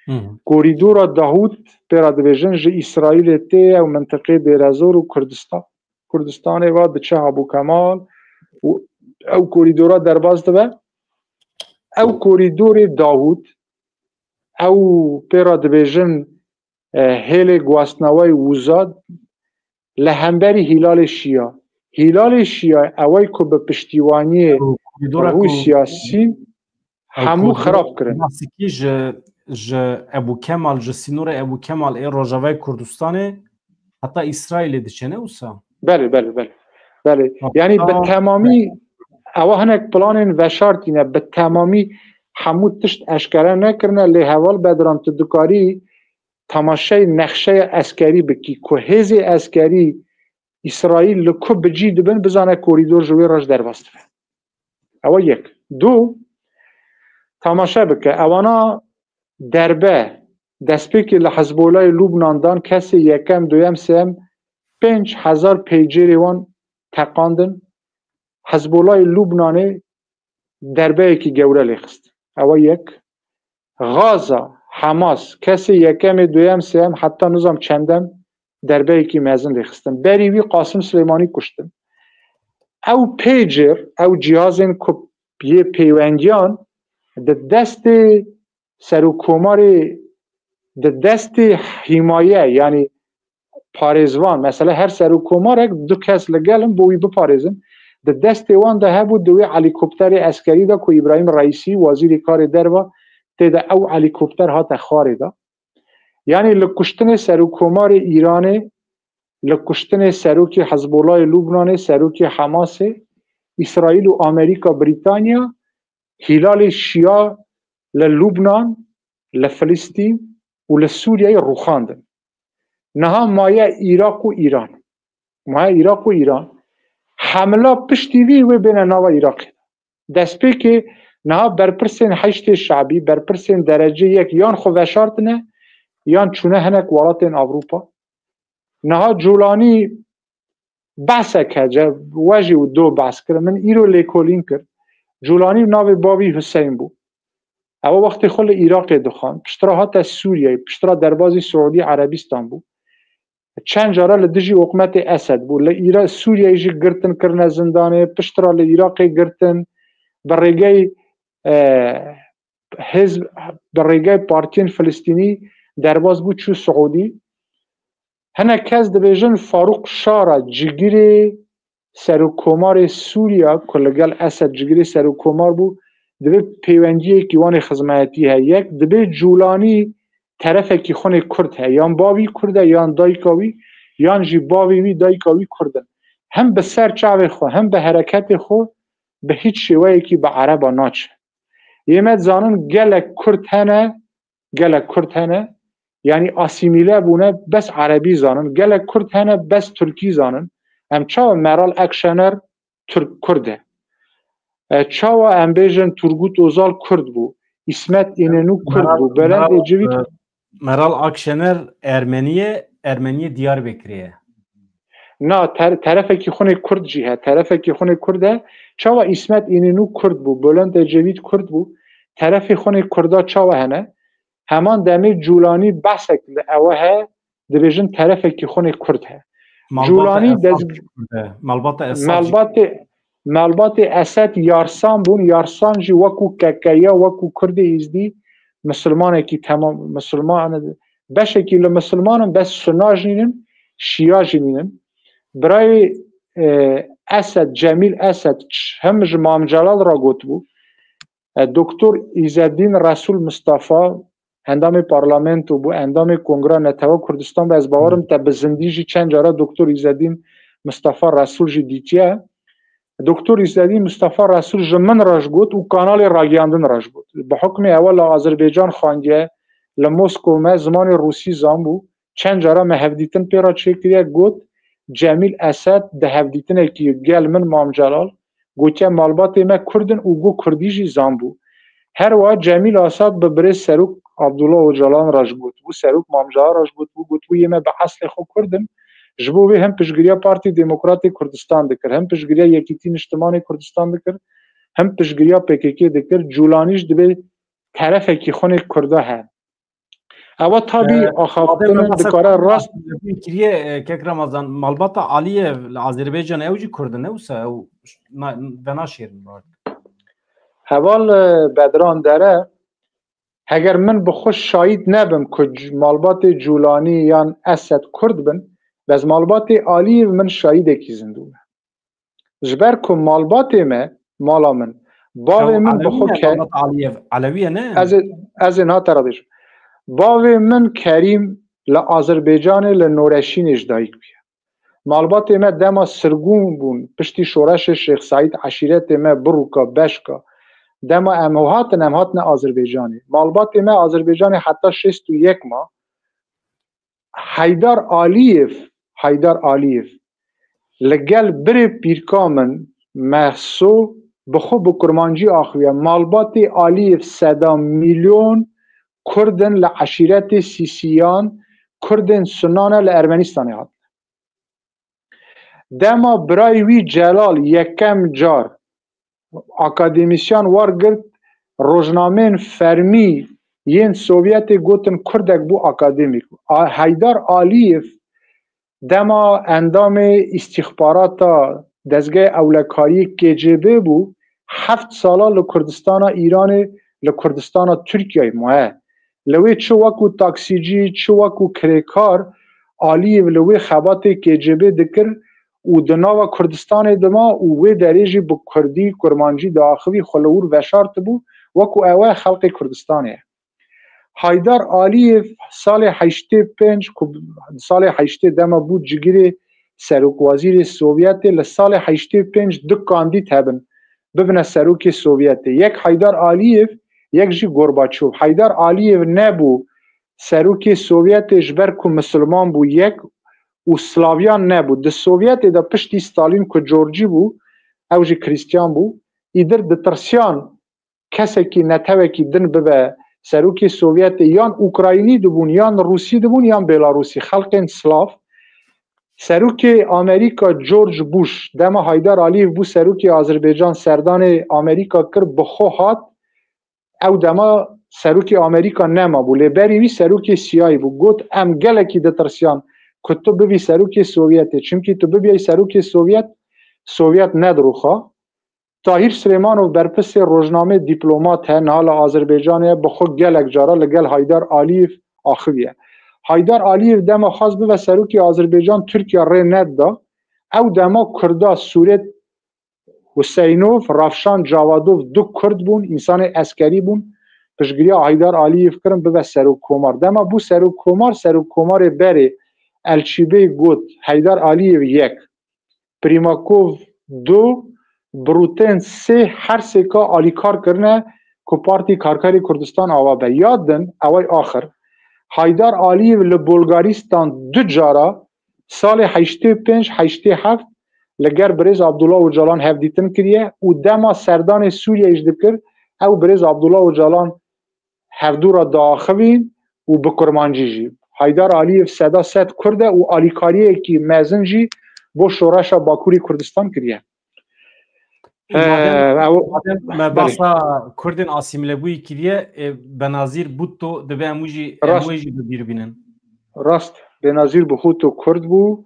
Hı hı. Korîdora Dawûd, pê re dibêjin, ji Îsraîlê tê, ew mintiqê Dêrezor û Kurdistan, Kurdistanê ve diçe Hebû Kemal û ew korîdora derbas dibe. Ew korîdorê Dawûd, ew pê re dibêjin, e, hêlê guhastinewayê wiza li hemberî Hîlalê Şiya. Hîlalê Şiya, ewey ku bi piştîwaniyê Ku koridora ku Rûsya, Sîn, ew hemû koridora xirab kirin. Klasikî ji, ji Ebû Kemal, ji sînorê Ebû Kemal ê Rojavayê Kurdistanê heta Îsraîlê diçe, ne wisa? Belê, belê, belê. Belê. Heta Yani bi temamî, ewa hinek planên veşartî ne, bi temamî hemû tişt eşkere nekirine, lê heval Bedran, tu dikarî temaşey nexşeya eskerî bikî, ku hêzê eskerî Îsraîl li ku bi cî dibin, bizane korîdor ji wê re jî derbas dibe. Ewa yek. Du, temaşe bike, ewana derbe, destpêkê li Hezbolayê Lubnan dan, kesê yekem, duyem, sêyem, pênc hezar peycêrê wan teqandin. Hezbolayê Lubnanê derbeyekî gewre lê xist. Ewa yek. Gaza, Hamas, kesê yekemê, duyem, sêyem, heta nizam çendem derbeyekî mezin lê xistin. Berî wî Qasim Silêmanî kuştin. Ew pêcêr, ew cihazên ku yê pêwendiyan di destê serokkomarê, di destê hîmaye, yanî parêzvan, mesela her serokkomarek du kes li gel in bo wî biparêzin, di destê wan de hebû, di wê helîkopterê eskerî de ku Îbrahîm Reîsî, wezîrê karê derve, tê de, ew helîkopter hate xwarê de. Yanî li kuştinê serokkomarê Îranê, li kuştinê serokê Hezbolayê Lubnanê, serokê Hamasê, Îsraîl û Amerîka, Brîtanya, Hîlalê Şiya li Lubnan, li Filistîn û li Sûriyeyê rûxandin. Niha maye Iraq û Îran. Muhe Iraq û Îran, hemla piştî vî wê bêne nava Iraqê. Destpêkê niha berpirsên Heşdê Şabî, berpirsên derece yek yan xwe veşartine, yan çûne hinek welatên Ewropa. Niha Cûlanî behsek hece, we jî do behs kir, min îro lêkolîn kir. Cûlanî navê bavî Huseyn bû. Ew wextê xwe li Iraqê dixwend. Piştre hate Sûriyeyê, piştre derbazî Siûdî Erebistan bû. Çend cara li dijî hikûmetê Esed bû. Li Îra-, Sûriyeyê jî girtin, kirine zindanê, piştre li Iraqê girtin. Bi rêgey, e, hizb, bi rêgey partiyên Filistînî derbas bû, çû Siûdî. Hinek kes dibêjin Farûq Şara cigirê serokkomarê Sûriya ku li gel Esed cigirê serokkomar bû, divê pêwendiyekî wan ê xizmetî heye. Yek, divê Cûlanî terefekî xwe nê Kurd heye. Yan bavî Kurd e, yan dayika wî, yan jî bavê wî, dayika wî Kurd in. Him bi ser çavê xwe, him bi hereketê xwe bi hiç şêweyekî bi Ereba naçe. Yê me dizanin gelek Kurd hene, gelek Kurd hene, yanî asîmîle bûne, bes Erebî zanin. Gelek Kurd hene, bes Tirkî zanin. Em çawa Meral Akşener Tirk Kurd e? E, çawa em bêjin Turgut Özal Kurd bû, Îsmet Înenû Kurd Meral, bû, Bülent Meral, Ecevît e, Meral Akşener Ermenî ye, Ermeniyê Diyarbekirê ye. Na, ter-, terefekî xwe nê Kurd jî he, terefekî xwe nê Kurd e. Çawa Îsmet Înenû Kurd bû, Bülent Ecevît Kurd bû, terefê xwe nê Kurda çawa hene? Heman demê Cûlanî behsek li ewe he, dibêjin terefekî xwe nê Kurd he. Malbata Cûlanî Esad dez-, Kurd e. Malbata Esad jî malbatê, malbatê Esed Yarsan bûn. Yarsan jî wekû K K ya, wekû Kurdê Êzdî, misilmanekî temam, misilman, beşekî li misilman in, bes Sunna jî nînin, Şîya jî nînin. Birayê, e, Esed, Cemîl Esed, ç-, him ji Mam Celal re gotibû. E, Doktor Îzedîn Resûl Mistefa, endamê parlamento bû, endamê Kongra Netewa Kurdistan bû. Ez bawerim te bi zindî jî çend cara Doktor Îzedîn Mistefa Resûl jî dîtiye. Doktor Îzedîn Mistefa Resûl ji min re ji got û kanalê ragihandin re ji got. Bi hukmê ewe li Azerbaycan xwendiye, li Moskow me zimanê Rûsî zanbû. Çend cara me hevdîtin pê re çêkiriye, got, Cemîl Esed di hevdîtinekî gel min Mam Celal gotiye malbatê me Kurd in û got Kurdî jî zanbû. Her wiha Cemîl Esed bi birêz Serok Abdullah Ocalan re ji gotibû, Serok Mam Celal re ji gotibû, gotibû yê me bi eslê xwe Kurd in. Ji bo vê him piştgiriya Partî Demokratê Kurdistan dikir, him piştgiriya Yekîtî Niştimanê Kurdistan dikir, him piştgiriya P K K dikir. Cûlanî jî divê terefekî xwe nê Kurda he. Ewa tabî, e, axaftin dikare rast. Kiriye, e, kek Ramazan, malbata Aliyev li Azerbaycan ew jî Kurd in, ne wisa ew na-, venaşêrin. Heval, e, Bedran Dere, heger min bi xwe şahîd nebim ku c-, malbatê Cûlanî yan Esed Kurd bin, bes malbatê Aliyev min şahîdekî zindû ne. Ji ber ku malbatê me, mala min, bavê min bi xwe ke-, Aliyev, Alewiye ne? Ez ê, ez ê niha te re bêjim. Bavê min Kerîm li Azerbaycanê li Noreşînê ji dayik bûye. Malbatê me dema sirgûn bûn, piştî şoreşê Şêx Seîd eşîretê me birûka, beşka. Dema em hatin, em hatine Azerbaycanê. Malbatê me Azerbaycanê heta şêst û yek ma. Heydar Aliyev, Heydar Aliyev, li gel birê pîrka min Mehso bi xwe bi kurmancî axiviye. Malbatê Aliyev seda milyon Kurd in li eşîretê Sîsiyan, Kurdên Sunnan e li Ermenistanê hatine. Dema birayê wî Celal yekem car akademîsyan war girt, rojnameyên fermî yên Sovyetê gotin Kurdek bû akademîk. A-, Heydar Aliyev dema endamê îstîxbarata dezgehê ewlekariyê K G B bû, heft sala li Kurdistana Îranê, li Kurdistana Tirkiyeyê maye. Li wê çi wekû taksîcî, çi wekû kirêkar, Aliyev li wê xebatê K G B dikir û di nava Kurdistanê dima û wê derê jî bi kurdî, kurmancî diaxivî, xwe li wir veşartibû, wekû ew e xelkê Kurdistanê ye. Haydar Aliyev salê heştê pênc, ku salê heştê dema bû cigirê serokwezîrê Sovyetê, li salê heştê pênc du kandîd hebin bibine serokê Sovyetê. Yek Haydar Aliyev, yek jî Gorbaçov. Haydar Aliyev nebû serokê Sovyetê ji ber ku misilman bû, yek, û Slavyan nebû. Di Sovyetê de piştî Stalin ku Corcî bû, ew jî Krîstiyan bû, îdir ditirsiyan kesekî netewekî din bibe serokê Sovyetê, yan Ukraynî dibûn, yan Rûsî dibûn, yan Belarûsî. Xelkên Slav. Serokê Amerîka George Bush, dema Haydar Aliyev bû serokê Azerbaycan, serdanê Amerîka kir, bi xwe hat, ew dema serokê Amerîka nema bû, lê berî wî serokê C I A bû. Got, em gelekî ditirsiyan ku tu bibî serokê Sovyetê. Çimkî tu bibiyayî serokê Sovyet, Sovyet nediroxa. Tahîr Silêmanov berpirsê rojnamê, dîplomat he, niha li Azerbaycanê ye, bi xwe gelek cara li gel Haydar Aliyev axiviye. Haydar Aliyev dema xwest bibe serokê Azerbaycan, Tirkiye rê nedida. Ew dema Kurda Sûret Huseynov, Ravşan Cavadov du Kurd bûn, însanê eskerî bûn, piştgiriya Haydar Aliyev kirin bibe serokkomar. Dema bû serokkomar, serokkomarê berê Elçîbey got, Heydar Aliyev yek, Primakov du, Brûtên sê, her sêka alîkar kirine ku Partî Karkerê Kurdistan ava be. Ya din, ew ay axir, Haydar Aliyev li Bulgaristan du cara, salê heştê pênc heştê heft, li ger birêz Abdullah Ocalan hevdîtin kiriye û dema serdanê Sûriyeyê jî dikir, ew birêz Abdullah Ocalan hevdû re diaxivîn û bi kurmancî jî. Haydar Aliyev seda sed Kurd e û alîkariyekî mezin jî bo şoreşa Bakurê Kurdistan kiriye. Madem, Ee, ew, madem me belê. Bahsa Kurdên asîmîlebûyî kiriye, e, Benazîr Bhutto dibe em wî jî, em Rast. wê jî bi bîr bînin. Rast, Benazîr Bhutto Kurd bû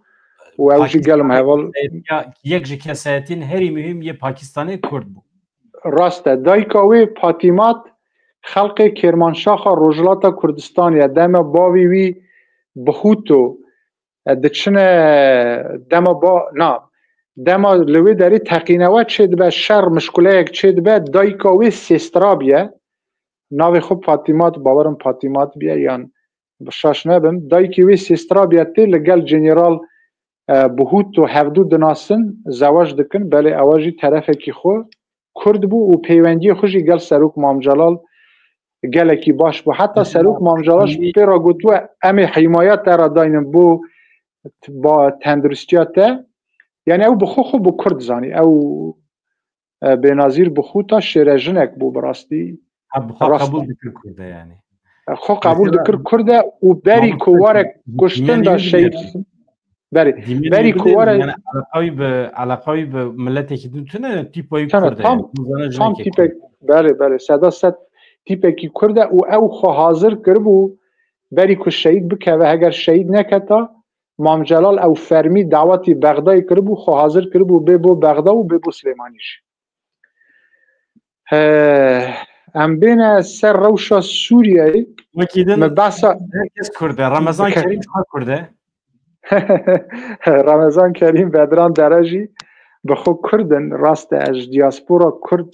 û ew jî Pakistan gel me heval. Yek ji kesayetên herî muhîm yê Pakistanê Kurd bû. Rast e. Dayika wê Patîmat xelkê Kêrmanşaxa Rojhilata Kurdistanê ye. Dema bavê wî Bhutto, e, diçine, dema ba, na, dema li wê derê teqînewe çêdibe, şer mişkuleyek çêdibe, dayika wê Sêstrab ye. Navê xwe Patîmat, bawerim Patîmat biye yan bi şaş nebim. Dayikê wê Sêstrab ye, tê li gel General, e, Bhutto hevdû dinasin, zewac dikin. Belê ewa jî terefekî xwe Kurd bû û peywendiyê xwe jî gel Serok Mam Celal gelekî baş bû. Heta Serok Mam Celal jî pê re gotiwe, em ê hîmaya te re daynin bo, ba tenduristiya te. Yani ew bi xwe xwe bi Kurd zanî. Ew, e, Benazîr Bhutto şêrejinek bû bi rastî. Ha, bi xwe Rast qebûl e. dikir Kurd e yani. E, xwe qebûl Mesela dikir Kurd e û berî Mamoste ku were Dîmenî kuştin de bîne şehîd. Berî, Dîmenî berî bîne ku were yani eleqa wî bi, eleqa wî bi miletekî din tune, tîpa wî Tune, Kurd e tam, yani. Tam tîpek, belê, belê, seda sed tîpekî Kurd e û ew xwe hazir kiribû berî ku şehîd bikeve, heger şehîd neketa, Mam Celal ew fermî dawetî Bexdayê kiribû, xwe hazir kiribû bê bo Bexda û bê bo Silêmanî jî. He, em bêne ser rewşa Sûriyeyê. Wekî din Me behsa her kes Kurd e. Remezan Dike- Kerîm çawa Kurd e? Remezan Kerîm, Bedran Dere jî bi xwe Kurd in. Rast e, ez ji diaspora Kurd,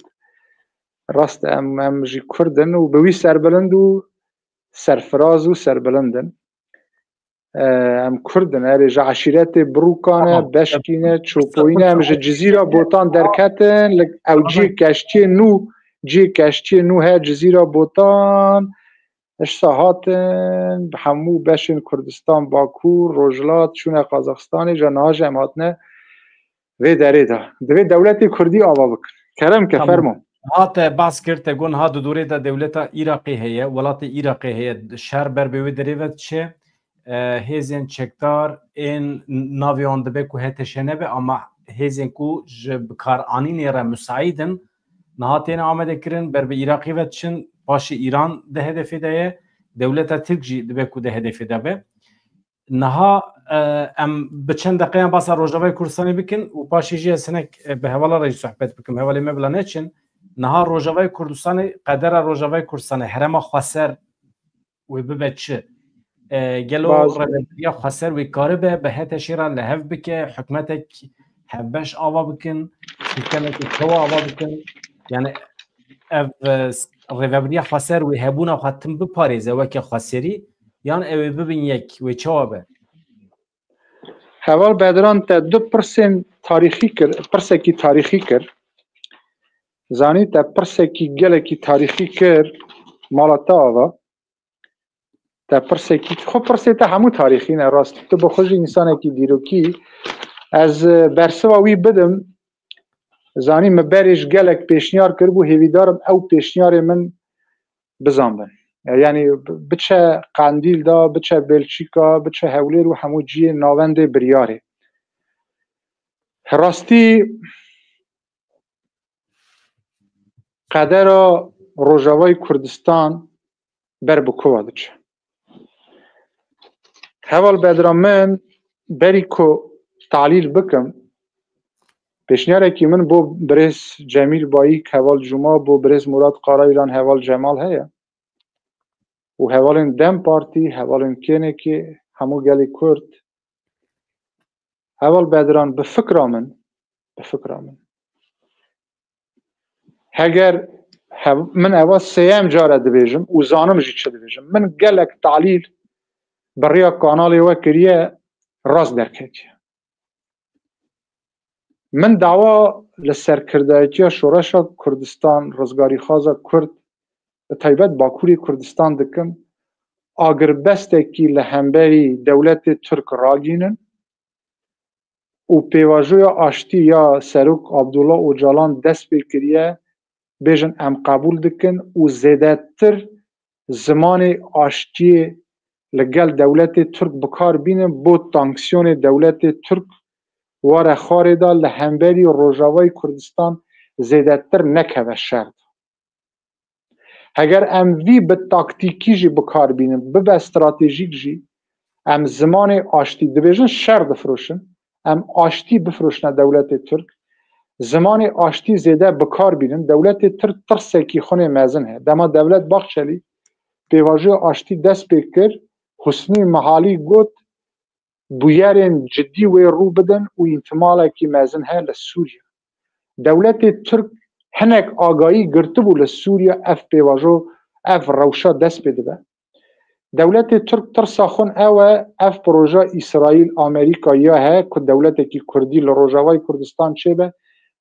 rast e, em, em jî Kurd in û bi wî serbilind û serfiraz û serbilind in. E, em Kurd in, erê ji eşîretê Birûkan e, Tamam. Beşkî ne, Çopoyî ne, em ji Cizîra Botan derketin, li ew cihê keştiyê nû, cihê keştiyê nû he Cizîra Botan, Îşsa hatin, bi hemû beşên Kurdistan, Bakur, Rojhilat, çûne Qazaxistanê, ji niha jî em hatine vê derê de. Divê dewletê Kurdî ava bikin. Kerem ke, Tamam. fermo. Ha te bas kir, te got niha di dorê de dewleta Iraqê heye, welatê Iraqê heye, şer ber bi wê derê ve diçe. E, hêzên çekdar ên navê wan dibe ku H T Ş nebe, ama hêzên ku ji bikaranînê re musaîd in, niha têne amadekirin, ber bi Iraqê ve diçin, paşê Îran di hedefê de ye, dewleta Tirk jî dibe ku di hedefê de be. Niha, e, em bi çend deqeyan basa Rojavayê Kurdistanê bikin û paşê jî ez hinek, e, bi hevala re jî sohbet bikim. Hevalê me bila neçin. Niha Rojavayê Kurdistanê, qedera Rojavayê Kurdistanê, herêma xweser wê bibe çi? E, gelo Baz- rêveberiya xweser wê karibe bi H T Ş re li hev bike, hikûmetek hevbeş ava bikin, sîstemeke çawa ava bikin? Yani ev, e, rêveberiya xweser wê hebûna xwe tim biparêze weke xweserî, yan ew ê bibin yek, wê çawa be? Heval Bedran, te du pirsên tarîxî kir, pirsekî tarîxî kir. Zanî, te pirsekî gelekî tarîxî kir, mala te ava. Te pirsekî, xwe pirsê te hemû tarîxî ne, rast. Tu bi xwe jî însanekî dîrokî. Ez, e, bersiva wî bidim. Zanî min berê ji gelek pêşniyar kiribû, hêvîdarim ew pêşniyarê min bizanbin. Yanî biçe Qendîl da, biçe Belçîka, biçe Hewlêr û hemû cihê navendê biryarê. Rastî qedera Rojavayê Kurdistan ber bi ku ve diçe? Heval Bedran, min berî ku talîl bikim, pêşniyarekî min bo birêz Cemîl Bayîk, heval Cuma, bo birêz Murat Karayilan, heval Cemal heye. Û hevalên DEM Partî, hevalên K N K, hemû gelê Kurd. Heval Bedran, bi fikra min, bi fikra min. Heger hev-, min eva sêyem care dibêjim û zanim jî çi dibêjim. Min gelek talîl bi riya kanalê we kiriye, rast derketiye. Min dawa li serkirdayetiya Şoreşa Kurdistan, rizgarîxwaza Kurd, bi taybet Bakurê Kurdistan dikim, agirbestekî li hemberî dewletê Tirk ragînin û pêvajoya aştî ya Serok Abdullah Ocalan dest pê kiriye, bêjin em qebûl dikin û zêdetir zimanê aştiyê li gel dewletê Tirk bi kar bînin, bo tanksiyonê dewletê Tirk ware xwarê de li hemberî Rojavayê Kurdistan zêdetir nekeve şer de. Heger em vî bi taktîkî jî bi kar bînin, bibe stratejîk jî, em zimanê aştî dibêjin, şer difiroşin, em aştî bifiroşine dewletê Tirk, zimanê aştî zêde bi kar bînin, dewletê Tirk tirsekî xwe nê mezin heye. Dema Devlet Bahçelî pêvajoya aştî dest pê kir, Husnî Mihalî got, bûyerên cidî wê rû bidin û îhtimalekî mezin heye li Sûriye. Dewletê Tirk hinek agahî girtibû li Sûriye, ev pêvajo, ev rewşa dest pê dibe. Dewletê Tirk tirsa xwe ew e, ev proje Îsraîl, Amerîka ya heye ku dewletekî Kurdî li Rojavayê Kurdistan çêbe,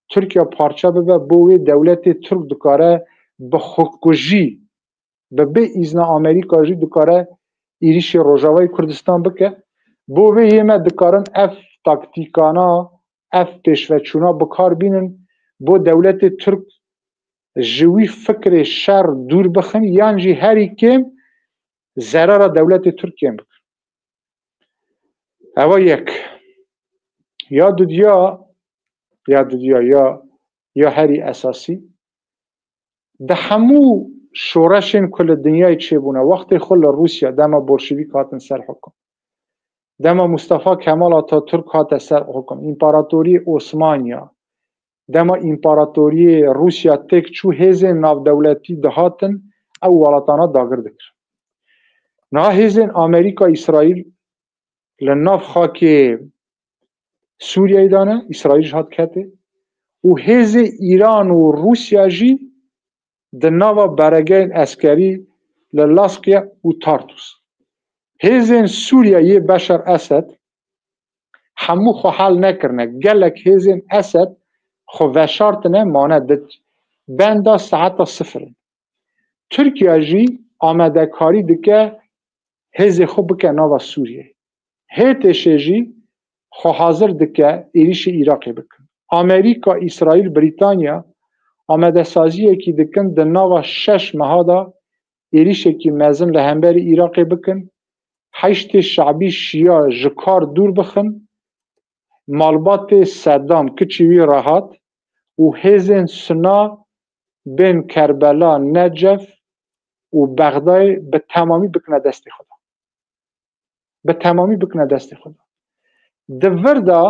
Tirkiye parçe bibe, bo wê dewletê Tirk dikare bi xwekujî, bi bê îzna Amerîka jî dikare êrîşê Rojavayê Kurdistan bike. Bo vê yê me dikarin ev taktîkana, ev pêşveçûna bi kar bînin, bo dewletê Tirk ji wî fikrê şer dûr bixin, yan jî herî kêm zerara dewletê Tirk kêm bikin. Eva yek. Ya dudiya, ya dudiya, ya, ya herî esasî, di hemû şoreşên ku li dinyayê çêbûne, wextê xwe li Rûsya, dema bolşevîk hatin ser hukum, dema Mustafa Kemal Atatürk hate ser hukum, împaratoriyê Osmaniya, dema împaratoriyê Rûsya têk çû, hêzên navdewletî dihatin ew welatana dagir dikir. Niha hêzên Amerîka, Îsraîl li nav xakê Sûriyeyê de ne, Îsraîl jî hat ketê û hêzê Îran û Rûsya jî di nava beregeyên eskerî li Laskiye û Tartus. Hêzên Sûriye yê Beşar Esed hemû xwe hel nekirine. Gelek hêzên Esed xwe veşartine, mane di benda saeta sifir in. Tirkiye jî amadekarî dike hêzê xwe bike nava Sûriyeyê. H T Ş jî xwe hazir dike êrîşê Iraqê bikin. Amerîka, Îsraîl, Brîtanya amadesaziyekî dikin di nava şeş meha de êrîşekî mezin li hemberî Iraqê bikin. Heşdê Şebî Şiya ji kar dûr bixin. Malbatê Sedam, kiçî wî rehat û hêzên Suna bên Kerbela, Necef û Bexdayê bi temamî bikine destê xwe de. Bi temamî bikine destê xwe de. Di vir de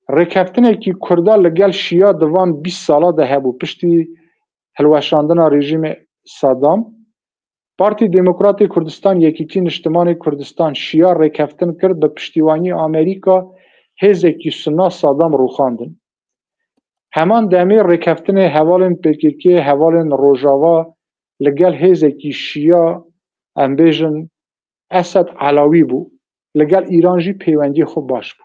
rêkeftinekî Kurda li gel Şiya di van bîst sala de hebû, piştî hilweşandina rejîmê Sedam. Partî Demokratê Kurdistan, Yekîtî Niştimanê Kurdistan, Şiya rêkeftin kir, bi piştîwanî Amerîka hêzekî Suna Sedam rûxandin. Heman demê rêkeftinê hevalên P K K, hevalên Rojava li gel hêzekî Şiya, em bêjin, Esed Elawî bû. Li gel Îran jî pêwendiyê xwe baş bû.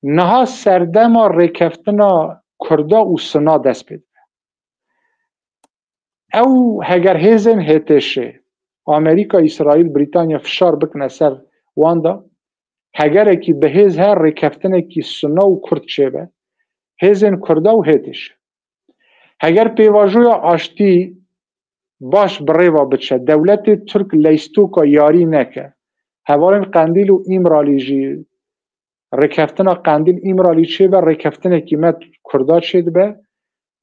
Niha serdema rêkeftina Kurda û Suna dest pê dibe. Ew heger hêzên H T Ş Amerîka, Îsraîl, Brîtanya fişar bikine ser wan de, hegerekî bi hêz he rêkeftinekî Sunna û Kurd çêbe, hêzên Kurda û HTŞ. Heger pêvajoya aştî baş bi rê ve biçe, dewletê Tirk leystoka yarî neke, hevalên Qendîl û Îmralî jî rêkeftina Qendîl Îmralî çêbe, rêkeftinekî me Kurda çêdibe,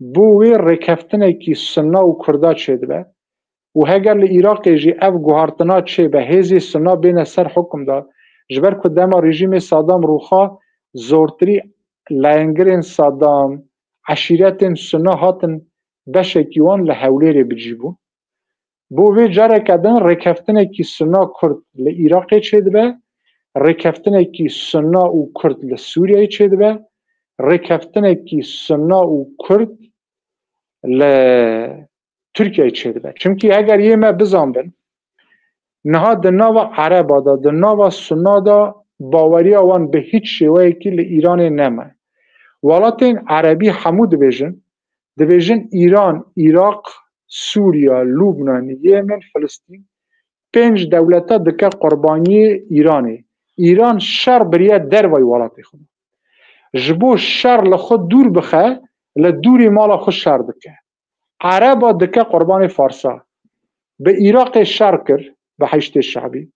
bo wê rêkeftinekî Sunna û Kurda çêdibe. Û heger li Iraqê jî ev guhartina çêbe, hêzê Sunna bêne ser hukm de, ji ber ku dema rejîmê Saddam rûxa, zortirî leyengirên Saddam, eşîretên Sunna hatin beşekî wan li Hewlêrê bi cî bûn. Bo vê careke din rêkeftinekî Sunna Kurd li Iraqê çêdibe, rêkeftinekî Sunna û Kurd li Sûriyeyê çêdibe, rêkeftinekî Sunna û Kurd li Tirkiyeyê çêdibe. Çimkî heger yê me bizanbin, niha di nava Ereba de, di nava Sunna de baweriya wan bi hîç şêweyekî li Îranê neme. Welatên Erebî hemû dibêjin, dibêjin Îran, Iraq, Sûriye, Lubnan, Yemen, Filistîn, pênc dewleta dike qurbaniyê Îranê. Îran şer biriye dervayî welatê xwe. Ji bo şer li xwe dûr bixe, li dûrî mala xwe şer dike. Ereba dike qurbanê Farsa. Bi Iraqê şer kir, bi Heşdê Şebî.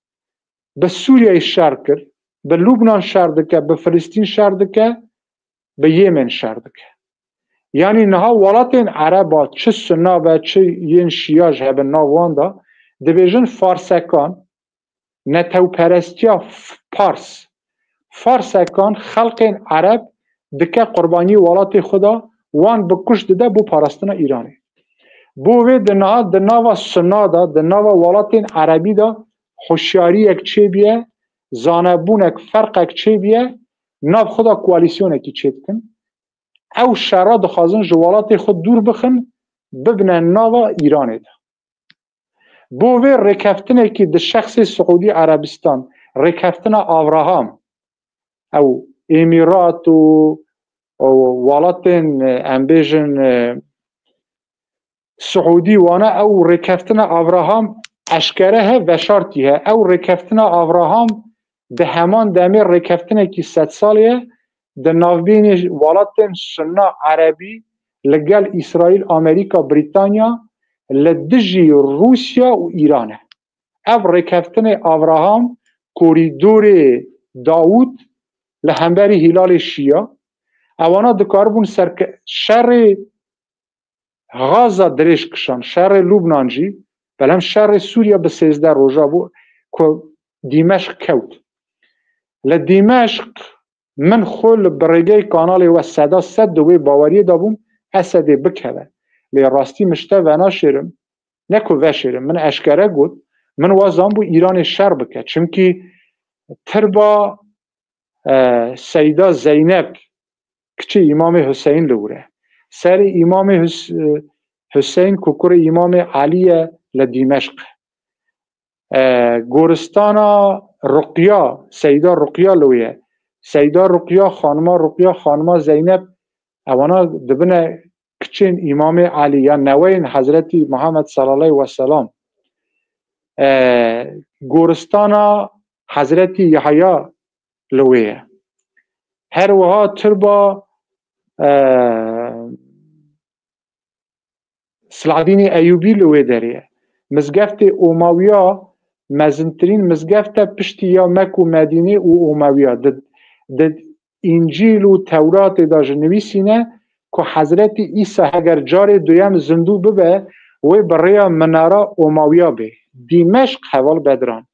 Bi Sûriyeyê şer kir, bi Lubnan şer dike, bi Filistîn şer dike, bi Yemen şer dike. Yanî niha welatên Ereba çi Sunna be, çi yên Şiya ji hebin nav wan de, dibêjin Farsekan, netewperestiya f-, Pars, Farsekan, xelqên Ereb dike qurbaniyê welatê xwe de, wan bi kuş dide bo parastina Îranê. Bo vê di niha, di nava Sunna de, di nava welatên Erebî de hişyariyek çêbiye, zanebûnek, ferqek çêbiye, nav xwe de koalîsyonekî çêdikin. Ew şera dixwazin ji welatê xwe dûr bixin, bibine nava Îranê de. Bo vê rêkeftinekî di şexsê Siûdî Erebistan, rêkeftina Avraham, ew Êmîrat û, û welatên, em bêjin, Siûdî, wana ew rêkeftina Avraham eşkere he, veşartî he. Ew rêkeftina Avraham di heman demê rêkeftinekî sedsalî ye, di navbînê welatên Sunna Erebî li gel Îsraîl, Amerîka, Brîtanya li dijî Rûsya û Îran e. Ev rêkeftinê Avraham, korîdorê Dawûd li hemberî Hîlalê Şiya, ewana dikaribûn serke-, şerê Gaza dirêj kişan, şerê Lubnan jî, belem şerê Sûriye bi sêzdeh roja bû ku Dîmeşq kewt. Li Dîmeşq min xwe li bi rêgeyê kanalê we seda sed di wê baweriyê de bûm, Esedê bikeve. Lê rastî min ji te venaşêrim, ne ku veşêrim, min eşkere got, min wazan bû Îranê şer bike. Çimkî tirba e, Seyda Zeynep, kiçê Îmamê Huseyn li wir e. Serê Îmamê Hus-, e, Huseyn ku kurê Îmamê Elî ye li Dîmeşq. E, goristana Ruqya, Seyda Ruqya li wê ye. Seyda Ruqya, xanima Ruqya, xanima Zeynep, ewana dibine kiçên Îmamê Elî ya neweyên Hezretî Muhammed sallallahu aleyhi ve sellem. E, goristana Hezretî Yahya li wê ye. Her wiha tirba, e, Siladînê Eyûbî li wê derê ye. Mizgeftê Omawiya, mezintirîn mizgeft e piştî ya Mek û Medînê û Omawiya. Di, di Încîl û Tewratê de jî nivîsîne ku Hezretî Îsa heger carê duyem zindû bibe, wê bi rêya Minara Omawiya bê. Dîmeşq, heval Bedran.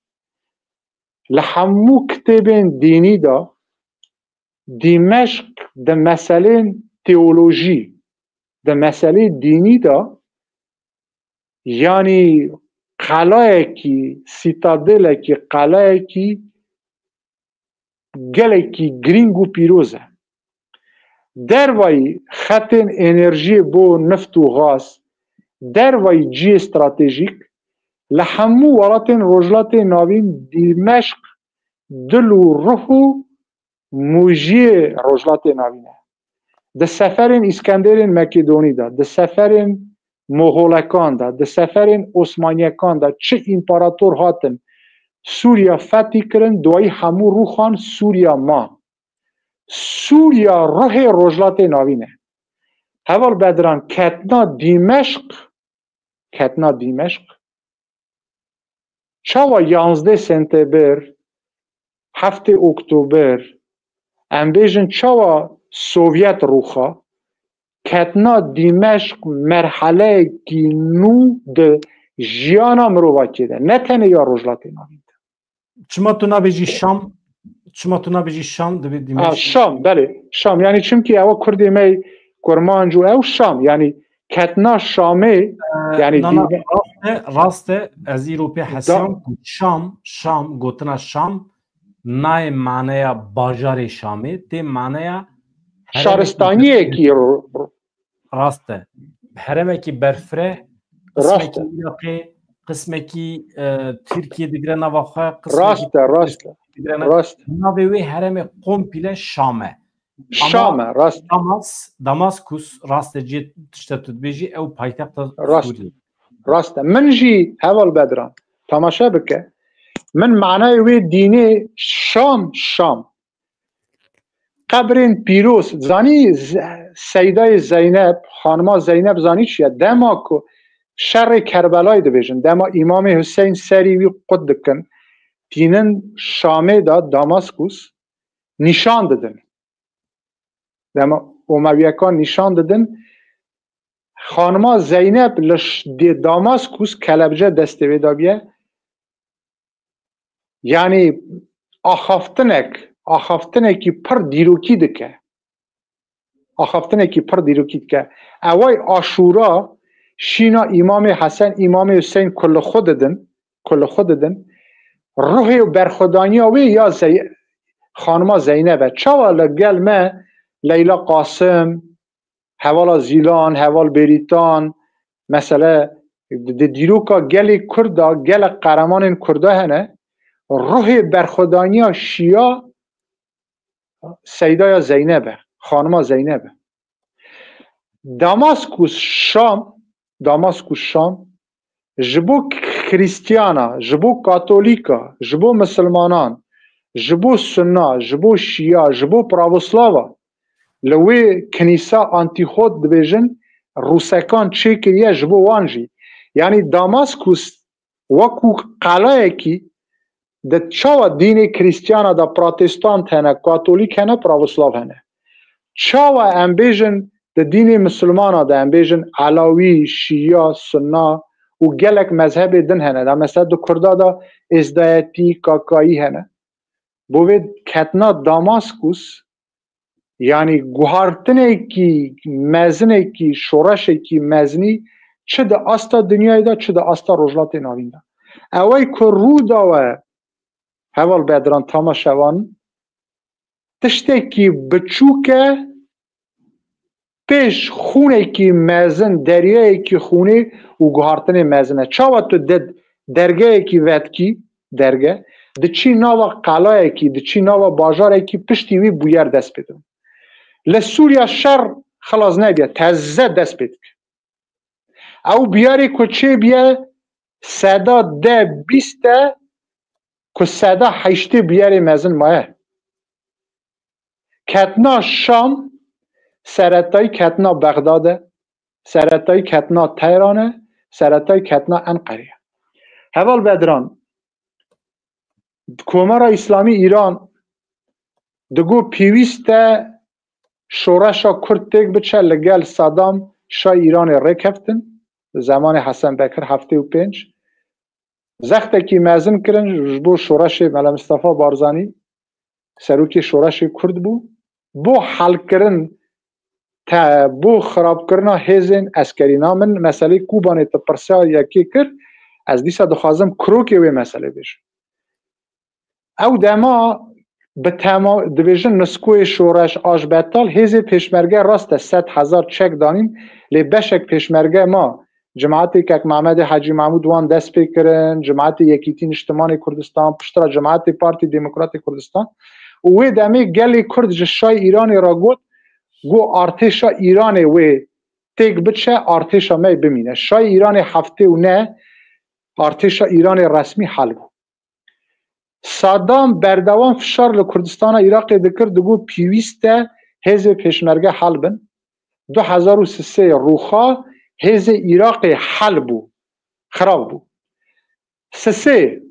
Li hemû kitêbên dînî de Dîmeşq di meselên teolojî, di meselê dînî de, yanî qelayekî, sîtadelekî, qelayekî gelekî girîng û pîroz e. Dervayî xetên enerjiyê bo nift û gaz, dervayî cihê stratejîk, li hemû welatên Rojhilatê Navîn Dîmeşq dil û ruh û mûjiyê Rojhilatê Navîn e. Di seferên Îskenderên Makedonî de, di seferên Moxolekan de, di seferên Osmaniyekan de çi împarator hatin Sûriya fethî kirin, duayî hemû rûxan Sûriya ma. Sûriya ruhê Rojhilatê Navîn e. Heval Bedran, ketina Dîmeşq, ketina Dîmeşq, çawa yanzdeh sentebir, heftê oktober, em bêjin çawa Sovyet rûxa, ketina Dîmeşq merheleyekî nû di jiyana mirovakê de, ne tenê ya Rojhilatê Navîn de. Çima tu nabêjî Şam? Çima tu nabêjî Şam? Divê Ha, Dîmeşq. Şam, belê. Şam. Yani çimkî ewa Kurdê me Kurmanc û ew Şam. Yani ketina Şamê, Ee, yani nana, dîme- rast e, rast e. Ez îro pê hesiyam ku Şam, Şam, gotina Şam nayê maneya bajarê Şamê, tê maneya herêmekî Şaristaniyekî ro-, ro-, rast e. Herêmekî berfireh, Rast qismekî e. Iraqê, qismekî, e, Tirkiye digire nava xwe, qismekî Rast e, rast e. digire na-, Rast. Navê wê herêmê komple Şam e. Şam e, rast. Damas, Damaskus, rast e, cê tişte tu dibêjî, ew paytexta Rast. Sûriyê. Rast e. Min jî heval Bedran, temaşe bike. Min manayê wê dînê Şam, Şam. Qebrên pîroz, zanî Z-, Seydayê Zeynep, xanima Zeynep zanî çi ye? Dema ku şerê Kerbelayê dibêjin, dema Îmamê Huseyn serî wî qut dikin, tînin Şamê de Damaskus nîşan didin. Dema Omewiyekan nîşan didin, xanima Zeynep li ş-, dê Damaskus kelebce destê wê dabiye. Yani axaftinek, axaftinekî pir dîrokî dike. Axaftinekî pir dîrokî dike. Eway Aşûra şîna Îmamê Hesen, Îmamê Hüseyn ku li xwe didin, ku li xwe didin, ruhê û berxwedaniya wê ya Zey-, xanima Zeynep e. Çawa li gel me Leyla Qasim, hevala Zîlan, heval Bêrîtan, mesele di, di dîroka gelê Kurda, gelek qehremanên Kurda hene, ruhê berxwedaniya şiya Seydaya Zeynep e, xanima Zeynep e. Damaskus, Şam, Damaskus, Şam, ji bo Xrîstiyana, ji bo Katolîka, ji bo Misilmanan, ji bo Sunna, ji bo Şiya, ji bo Pravoslava, li wê kinîsa Antîxot dibêjin, Rûsekan çêkiriye ji bo wan jî. Yanî Damaskus wekû qelayekî di çawa dînê Krîstiyana de Protestant hene, Katolîk hene, Pravoslav hene. Çawa em bêjin di dînê Misilmana de em bêjin Elawî, Şiya, Sunna û gelek mezhebê din hene. Da mesela di Kurda de Êzdayetî, Kakayî hene. Bo vê ketina Damaskus, yanî guhartinekî mezinekî, şoreşekî mezinî çi di asta dinyayê de, çi di asta Rojhilatê Navîn de. Ewey ku rû dawe, heval Bedran, temaşevan, tiştekî biçûk e pêş xûnekî mezin, deryayekî xûnê û guhartinê mezin e. Çawa tu de-, dergehekî vetkî, derge, diçî nava qelayekî, diçî nava bajarekî, piştî wî bûyer dest pê dibin. Li Sûriya şer xilas nebiye, teze dest pê dike. Ew bûyerê ku çêbiye, seda deh bîst e, ku seda heştê bûyerê mezin maye. Ketina Şam, seretayî ketina Bexdad e, seretayî ketina Tehran e, seretayî ketina Enqerê ye. Heval Bedran, Komara Îslamî Îran digot pêwîst e şoreşa Kurd têk biçe, li gel Sedam şa Îranê rêkeftin, li zemanê Hesen Bekir heftê û pênc. Zextekî mezin kirin ji bo şoreşê Mele Mistefa Barzanî, serokê şoreşê Kurd bû. Bo helkirin te, bo xirabkirina hêzên eskerî. Na min meselê Kobanê tu pirsa yekê kir, ez dîsa dixwazim krokê wê meselê bêjim. Ew dema bi tema dibêjin nusxoyê şoreş a ji betal, hêzê pêşmerge rast e sed hezar çek danîn, lê beşek pêşmerge ma, Cemaetê Kek Mehmedê Hecî Mehmûd wan dest pê kirin, Cemaetê Yekîtî Niştimanê Kurdistan, piştre Cemaetê Partî Demokratê Kurdistan û wê demê gelê Kurd ji şayê Îranê re got, got artêşa Îranê wê têk biçe, artêşa me bimîne. Şayê Îranê heftê û neh artêşa Îranê resmî hel bû. Saddam berdewam fişar li Kurdistana Iraqê dikir, digot pêwîst e hêzê pêşmerge hel bin. Du hezar û sisê rûxa hêzê Iraqê hel bû, xirab bû. Sisê,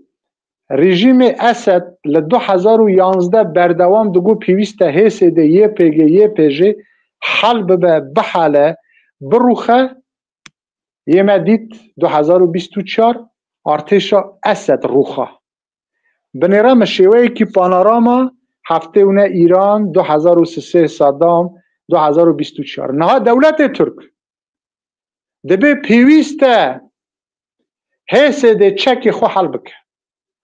rejîmê Esed li du hezar û yanzdeh berdewam digot pêwîst e hêzê Y P G, Y P J hel bibe, bihele, birûxe. Yê me dît du hezar û bîst û çar artêşa Esed rûxa. Binêre min şêweyekî panorama heftê û neh Îran, du hezar û sisê Saddam, du hezar û bîst û çar. Niha dewletê Tirk dibê pêwîst e hêzê dê çekê xwe hel bike.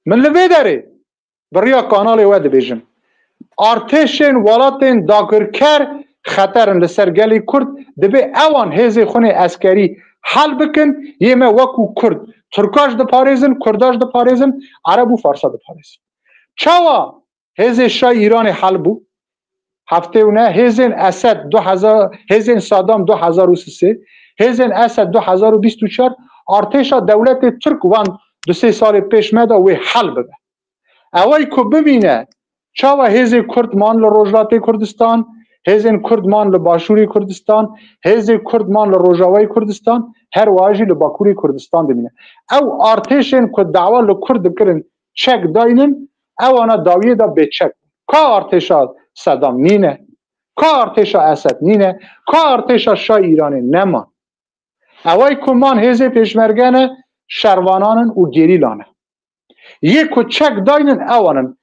Min li vê derê bi riya kanalê we dibêjim. Artêşên welatên dagirker xeter in li ser gelê Kurd, dibê ewan hêzê xwe nê eskerî hel bikin, yê me wekû Kurd, Tirka ji diparêzin, Kurda ji diparêzin, Ereb û Farsa diparêzin. Çawa hêzê Şah Îranê hel bû? Heftê û neh, hêzên Esed du hezar, hêzên Saddam du hezar û sisê, hêzên Esed du hezar û bîst û çar, artêşa dewletê Tirk wan du sê salê pêş me de wê hel bibe. Eway ku bimîne, çawa hêzê Kurd man li Rojhilatê Kurdistan, hêzên Kurd man li Başûrê Kurdistan, hêzê Kurd man li Rojavayê Kurdistan, her wiha jî li Bakurê Kurdistan dimîne. Ew artêşên ku dawa li Kurd dikirin çek daynin, ewana dawiyê de bêçek. Ka artêşa Sedam nîne, ka artêşa Esed nîne, ka artêşa Şah Îranê neman. Eway ku man hêzê pêşmerge ne, şervanan in û gerîla ne. Yê ku çek daynin ewan in.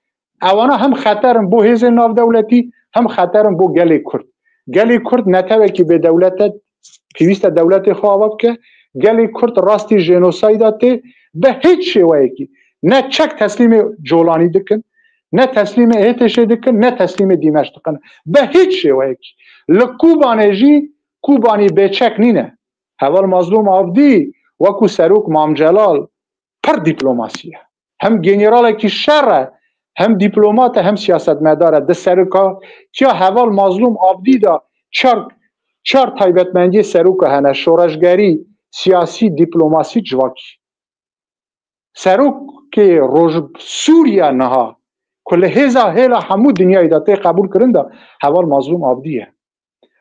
Ewana hem xeter in bo hêzên navdewletî, hem xeter in bo gelê Kurd. Gelê Kurd netewekî bêdewlet e, pêwîst e dewletê xwe ava bike. Gelê Kurd rastî jenosayda tê, bi hiç şêweyekî. Ne çek teslîmê Colanî dikin, ne teslîmê Êtişê dikin, ne teslîmê Dîmeş dikin. Bi hiç şêweyekî. Li Kûbanê jî, Kûbanî bêçek nîne. Heval Mazlûm Abdî wekû serok Mam Celal pir dîplomasî ye. Hem generalekî şer e, hem dîplomat e, hem siyasetmedar e. Di serokatiya heval Mazlûm Abdî de çar, çar taybetmendiyê seroka hene: şoreşgerî, siyasî, dîplomasî, civakî. Serokê Roj-, Sûriya niha ku li hêza hêla hemû dinyayê de tê qebûl kirin de heval Mazlûm Abdî ye.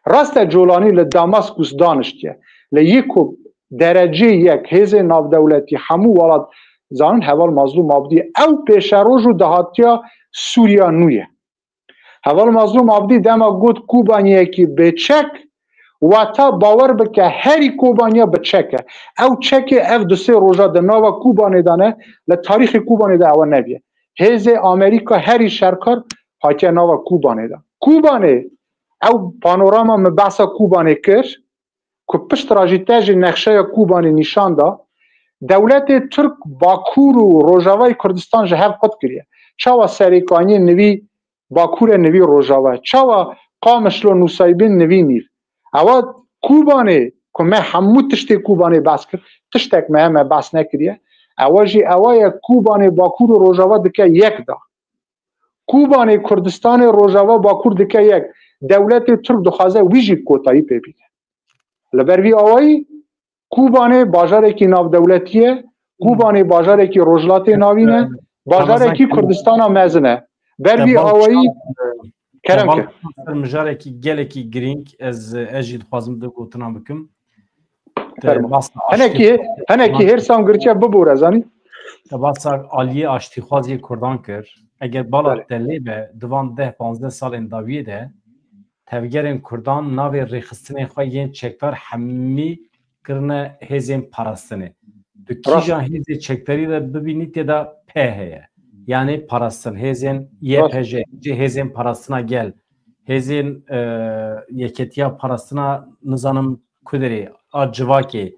Rast e, Colanî li Damaskus daniştiye. Lê yê ku derecê yek hêzên navdewletî hemû welat zanin, heval Mazlûm Abdî ye. Ew pêşeroj û dahatiya Sûriya nû ye. Heval Mazlûm Abdî dema got Kûbaniyekî bêçek, wata bawer bike herî Kûbaniya bi çek e. Ew çekê ev du sê roja di nava Kûbanê de ne, li tarîxê Kûbanê de ewe nebiye. Hêzê Amerîka herî şerkar hatiye nava Kûbanê de. Kûbanê, ew panorama min behsa Kûbanê kir, ku pişt re jî te jî nexşeya Kûbanê nîşan da, dewletê Tirk Bakur û Rojavayê Kurdistan ji hev qut kiriye. Çawa Serêkaniyê nivî Bakur e, nivî Rojava? Çawa Qamişlo, Nusaybîn nivî Nîv? Ewa Kûbanê ku me hemû tiştê Kûbanê behs kir, tiştek me heme behs nekiriye. Ewa jî ewa ye, Kûbanê Bakur û Rojava dike yek da. Kûbanê Kurdistanê Rojava Bakur dike yek. Dewletê Tirk dixwaze wî jî kotayî pê bîne. Li ber vî awayî Kûbanê bajarekî navdewletî ye, Kûbanê bajarekî Rojhilatê Navîn e, bajarekî Kurdistana mezin e. Ber vî awayî kerem ke. Ser mijarekî gelekî girîng, ez, ez jî dixwazim du gotina bikim. Te Fermo. Basa Henekî, aştî- henekî hêrsam girtiye bibore, zanî? Te basa aliyê aştîxwaziyê Kurdan kir. Eger bala Belê. te lê be, di van deh panzdeh salên dawiyê de tevgerên Kurdan navê rêxistinên xwe yên çekdar hemî kirine hêzên parastinê. Tu Rast. kîjan hêzê çekdarî de bibînî, tê de P heye. Yanî parastin, hêzên Rast. Y P J, hêzên parastina gel, hêzên, e, yeketiya parastina nizanim ku derê, a civakê,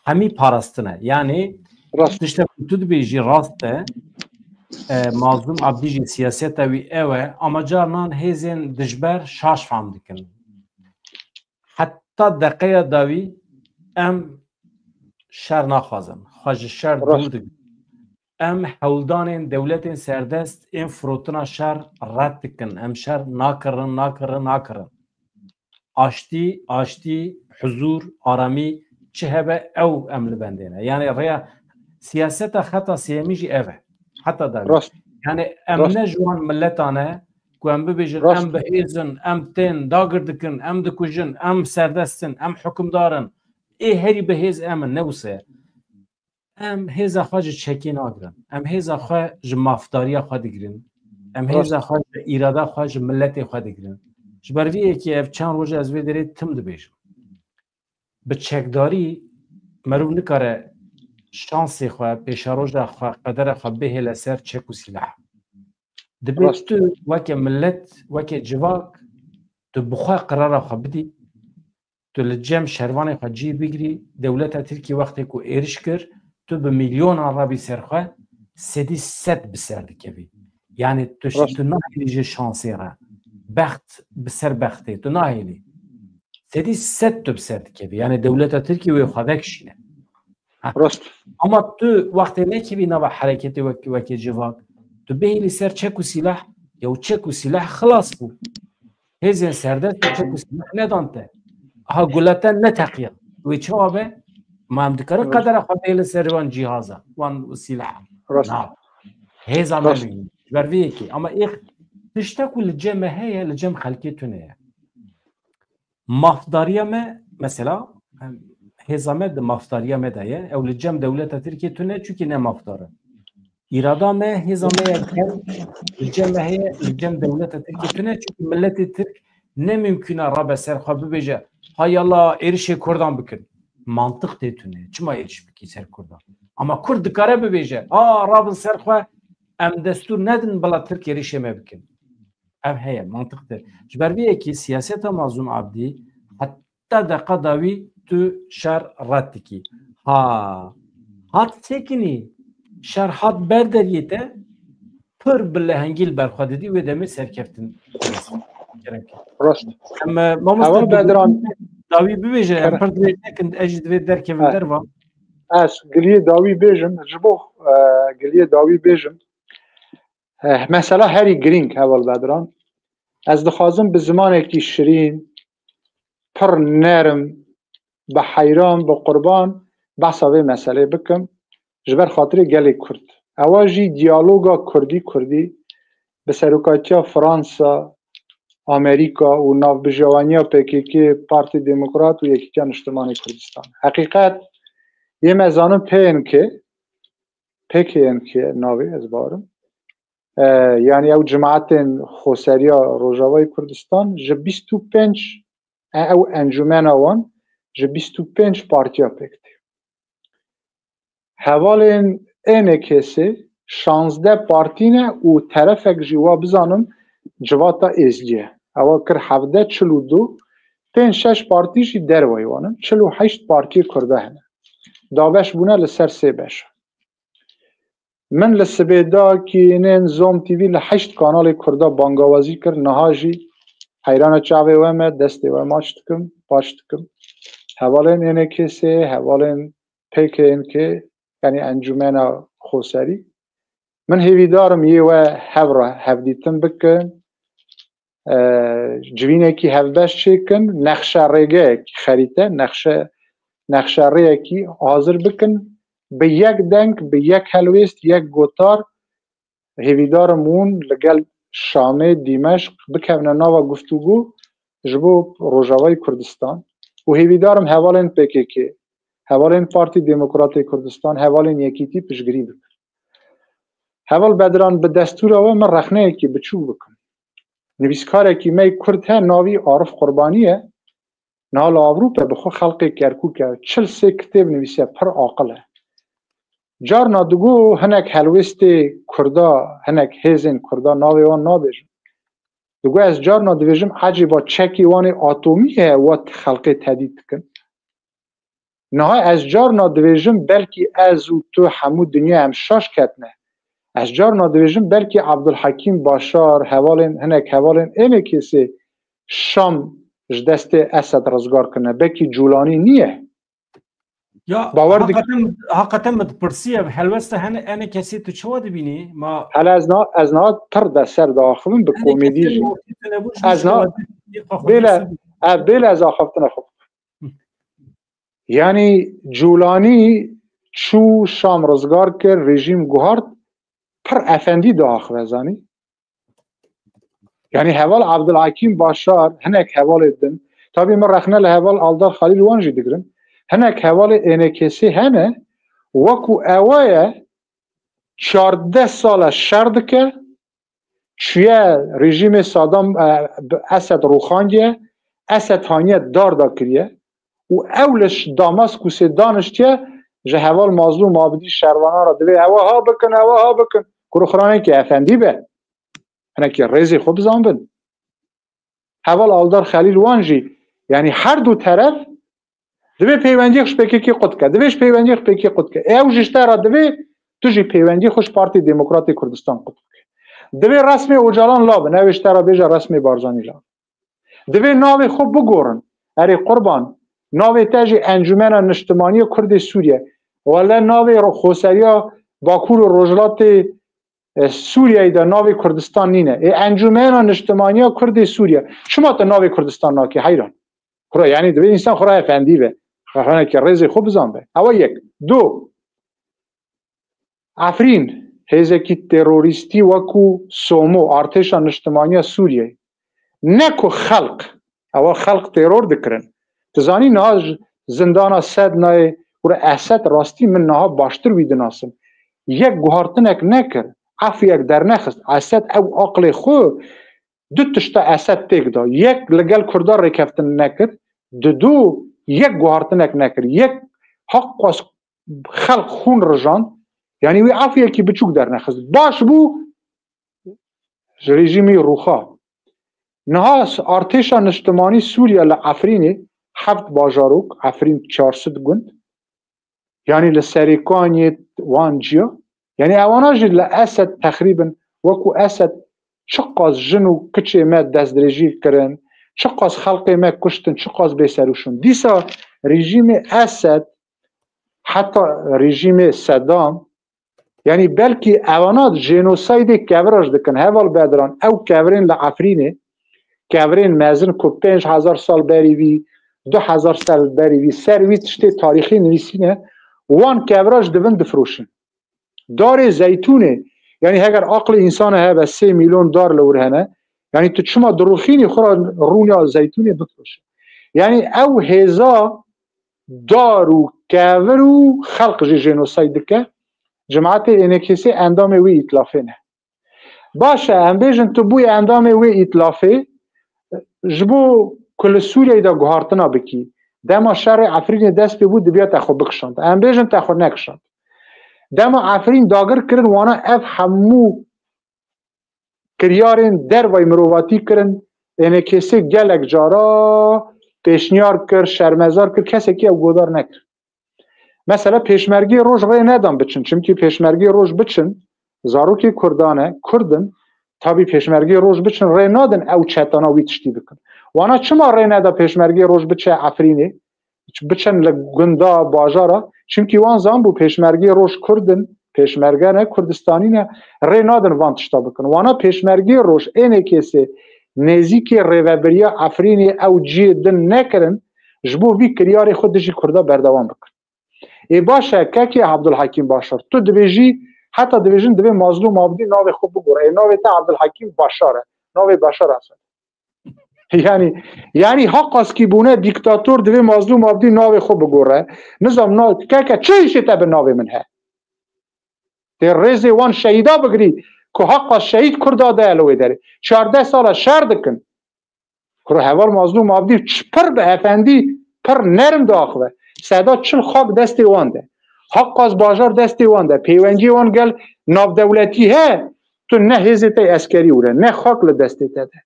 hemî parastin e. Yanî Rast. tiştek ku tu dibêjî rast e, e, Mazlûm Abdî jî siyaseta wî ew e, ama carinan hêzên dijber şaş fam dikin. Heta deqeya dawî em şer naxwazin. Xwe ji şer Rast. dûr dikin. Em hewldanên dewletên serdest ên firotina şer red dikin. Em şer nakirin, nakirin, nakirin. Aştî, aştî, huzur, aramî çi hebe ew em li bendê ne. Yani rêya siyaseta xeta sêyemî jî ev e. Heta dawî. Rast. Yani em Rast. ne ji wan miletan e ku em bibêjin Rast. Em bi hêz in, em tên, dagir dikin, em dikujin, em serdest in, em hukimdar in. Ê herî bi hêz em in, ne wisa ye. Em hêza xwe ji çekê nagirin. Em hêza xwe ji mafdariya xwe digirin. Em Rast. Hêza xwe ji îrada xwe ji miletê xwe digirin. Ji ber vê yekê ev çend roj ez vê derê tim dibêjim. Bi çekdarî meriv nikare şansê xwe, pêşeroja xwe, qedera xwe bihêle ser çek û sîlah. Dibê Rast. Tu weke milet, weke civak, tu bi xwe qirara xwe bidî, tu li cem şervanê xwe cî bigirî, dewleta Tirkî wextê ku êriş kir, tu bi milyonan rabî ser xwe, sedî sed bi ser dikevî. Yani tu, Rast. Tu nahêlî ji şansê re. Bext bi ser bextê, tu nahêlî. Sedî sed tu bi ser dikevî. Yani dewleta Tirkî wê xwe vekişîne. Rast. Ama tu wextê nekevî nava hereketê wek, wekê civak, tu bihêlî ser çek û sîlah, ya û çek û sîlah xilas bû. Hêzên serdest û çek û sîlah nedan te. Aha gule te neteqiya. Wê çawa be? Ma em dikarin Rast. Qedera xwe bihêlin ser wan cîhaza, wan sîlaha. Rast. Na. Hêza me Rast. bigrin. Ji ber vê yekê. Ama êx tişta ku li cem me heye, li cem xelkê tune ye. Mafdariya me, mesela, em, hêza me di mafdariya me de ye. Ew li cem dewleta Tirkiyê tune, çunkî ne mafdar e. Îrada me, hêza me ye, li cem me heye, li cem dewleta Tirkiyê tune, çunkî miletê Tirk ne mimkûn e rabe ser xwe bibêje, "Hay Allah, êrişê Kurdan bikin." Mantiq tê tune. Çima êriş bikî ser Kurdan? Ama Kurd dikare bibêje, "A, rabin ser xwe, em destûr nedin bila Tirk êrişê me bikin." Ev heye, mantiq tê. Ji ber vê yekê siyaseta Mazlûm Abdî heta deqa dawî tu şer red dikî. Ha, hat sekinî, şer hat ber deriyê te, pir bi lehengî li ber xwe didî, wê demê serkeftin. Gerek. Rast. Em, e, mamoste, Heval tu Bedran. Dawî bibêje, em Kere- pir dirêj nekin, ez jî divê derkevim Ha. derva. Ez giliyê dawî bêjim, ji bo, e, giliyê dawî bêjim. E, mesela herî girîng, Heval Bedran. Ez dixwazim bi zimanekî şirîn, pir nerm, bi heyran, bi qurban behsa vê meselê bikim. Ji ber xatirê gelê Kurd. Ewa jî diyaloga Kurdî-Kurdî bi serokatiya Fransa, Amerîka û navbijewaniya P K K, Partî Demokrat û Yekîtiya Niştimanê Kurdistan. Heqîqet, yê me zanin P N K, P K N K navê ez barim. E, yanî ew cimatên xweseriya Rojavayê Kurdistan ji bîst û pênc, e, ew encûmena wan ji bîst û pênc partiya pêk tê. Hevalên E N K S şazdeh partî ne û terefek jî wa bizanim Civata Êzgî ye. Ewa kir hevdeh, çil û du, pênc şeş partî jî dervayî wan in. Çil û heşt partiyê Kurda hene. Dabeş bûne li ser sê beş. Min li sibê da kînên Zom T V li heşt kanalê Kurda bangawazî kir. Niha jî heyrana çavê we me, destê we maç dikim, paç dikim. Hevalên E N K S, hevalên P K N K, yanî Encûmena Xoserî. Min hêvîdarim yê we hev re hevdîtin bikin, e, civînekî hevbeş çêkin, nexşe rêgeyekî, xerîte, nexşe, nexşe rêyekî hazir bikin, bi yek deng, bi yek helwêst, yek gotar, hêvîdarim hûn li gel Şamê, Dîmeşq bikevine nava guftûgû ji bo Rojavayê Kurdistan û hêvîdarim hevalên P K K, hevalên Partî Demokratê Kurdistan, hevalên Yekîtî piştgirî bikin. Heval Bedran, bi destûra we min rexneyekî biçûk bikim. Nivîskarekî me yê Kurd he, navî Arif Qurbanî ye. Niha li Ewropa bi xwe xelqê Kerkûk e. Çil sê kitêb nivîsiye, pir aqil e. Carna digo hinek helwêstê Kurda, hinek hêzên Kurda, navê wan nabêjim. Digo ez carna dibêjim, ecêba çekê wan ê atomî heye, wa xelqê tedît dikin. Niha ez carna dibêjim, belkî ez û tu, hemû dinya em şaş ketine. Ez carna dibêjim, belkî Abdulhekîm Başar, hevalên, hinek hevalên E N K S'ê Şam ji destê Esed rizgar kirine. Belkî Cûlanî niye. Ya, Bawer dik- heqeten, heqeten min dipirsiye, helwesta hene, E N K S'ê tu çawa dibînî? Ma Hele ez na, ez na pir de ser diaxivim bi E N K S komedî jî. mewqî tune bû, ji Ez na- şewatê xwe xwe Bêle, dibînî. Ev bêle ez axaftina xwe. Yanî Cûlanî çû Şam rizgar kir, rejîm guhart, pir efendî diaxive zanî. Yanî heval Abdulhakîm Başar, hinek hevalê din, tabî min rexne li heval Aldar Xalîl wan jî digirin, hinek hevalê E N K S hene, wekû ewa ye, çardeh sal e şer dike, çûye rejîmê Sadam, e, Esed rûxandiye, Esed haniye dar da kiriye û ew li ş-, Damaskusê daniştiye, ji heval Mazlûm Abidî şervanan re divê ewa ha bikin, ewa ha bikin. Kuro xranekî efendî be. Hinekî rêzê xwe bizanbin. Heval Aldar Xelîl wan jî, yanî her du teref divê peywendiyek ji P K K qut ke. Divê ji peywendiyek P K K qut ke. Ew ji te re divê tu jî peywendiyê xwe ji Partî Demokratê Kurdistan qut bike. Divê resmê Ocalan labin, ew ê ji te re bêje resmê Barzanî labin. Divê navê xwe bigorin. Erê qurban, navê te jî Encûmena Niştimanî ya Kurdê Sûriye. Wele navê ro-, xweseriya Bakur û Rojhilatê, e, Sûriyeyê de navê Kurdistan nîne. Ê Encûmena Niştimanî ya Kurdê Sûriye. Çima tu navê Kurdistan nakî? Heyran. Xura, yanî divê însan xura efendî be. Xanekî rêzê xwe bizan be. Ewa yek. Du. Efrîn, hêzekî terorîstî wekû SOMO, Artêşa Niştimaniya Sûriyeyê, ne ku xelq, ewa xelq teror dikirin. Tu zanî niha ji zindana Sednayê û re Esed rastî min niha baştir wî dinasim. Yek guhartinek nekir, efûyek dernexist. Esed ew aqlê xwe du tişta Esed têk da. Yek li gel Kurda rêkeftin nekir, didu yek guhartinek nekir. Yek haqas xelq xûn rijand, yanî wî efûyekî biçûk dernexist. Baş bû ji rejîmî rûxa. Niha s-, artêşa niştimanî Sûriye li Efrînê heft bajarok, Efrîn çar sed gund, yanî li Serêkaniyê wan ciya, yanî ewana jî li Esed texrîbin, wekû Esed çiqas jin û kiçê me destdirêjî kirin, çiqas xelqê me kuştin, çiqas bêserûşin. Dîsa rejîmê Esed, heta rejîmê Sedam, yanî belkî ewana jênosaydê kevira jî dikin. Heval Bedran, ew kevirên li Efrînê, kevirên mezin ku pênc hezar sal berî vî, du hezar sal berî vî, ser wî tiştê tarîxî nivîsîne, wan kevira jî divin difiroşin. Darê zeytûnê, yanî heger aqlê însana hebe sê mîlyon dar li wir hene, yanî tu çima dirûxînî xwe re rûna zeytûnê bifiroşî? Yanî ew hêza dar û kevir û xelq jî jênosayd dike. Cemaetê E N K S endamê wê îtilafê ne. Baş e, em bêjin tu bûyî endamê wê îtilafê, ji bo ku li Sûriyeyê de guhartina bikî. Dema şerê Efrînê dest pê bû, dibiya te xwe bikişand. Em bêjin te xwe nekişand. Dema Efrîn dagir kirin, wana ev hemû kiryarên dervayî mirovatî kirin, E N K S gelek cara pêşniyar kir, şermezar kir, kesekî ew godar nekir. Mesela Pêşmergê Roj rê nedan biçin, çimkî Pêşmergê Roj biçin, zarokê Kurdan e, Kurd in, tabî Pêşmergê Roj biçin, rê nadin ew çetana wî tiştî bikin. Wana çima rê neda Pêşmergê Roj biçe Efrînê, biçin li gunda, bajara, çimkî wan zanbû Pêşmergê Roj Kurd in, Pêşmerge ne, Kurdistanî ne, rê nadin van tişta bikin. Wana Pêşmergê Roj, E N K S, nêzîkê rêvebiriya Efrînê ew cihê din nekirin, ji bo vî kiryarê xwe dijî Kurda berdewam bikin. Ê baş e, kekê Abdulhakîm Başar, tu dibêjî, heta dibêjin divê Mazlûm Abdî navê xwe bigore. Ê navê te Abdulhakîm Başar e. Navê Başar Esed. Yanî, yanî haqaskî bûne dîktator divê Mazlûm Abdî navê xwe bigore. Nizam na, keke çi îşê te bi navê min he? Tê rêzê wan şehîda bigirî ku haqas şehîd Kurda de li wê derê. Çardeh sala şer dikin. Kuro heval Mazlûm Abdî ç-, pir bi efendî, pir nerm diaxive. Seda çil xak destê wan de. Haqas bajar destê wan de. Pêwendiyê wan gel navdewletî he, tu ne hêzê te eskerî wire, ne xak li destê te de.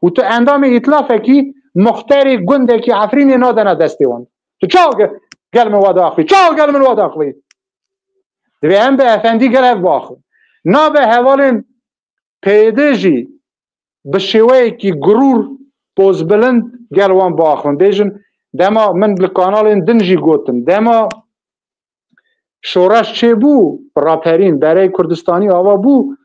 Û tu endamê îtilafekî muxterê gundekî Efrînê nadene destê wan. Tu çawa ge-, gel min wa diaxivî? Çawa gel min wa diaxivî? Divê em bi efendî gel ev biaxivin. Nabe hevalên P Y D jî bi şêweyekî gurûr, pozbilind gel wan biaxivin. Bêjin, dema min li kanalên din jî gotin, dema şoreş çêbû, raperîn, berey Kurdistanî ava bû,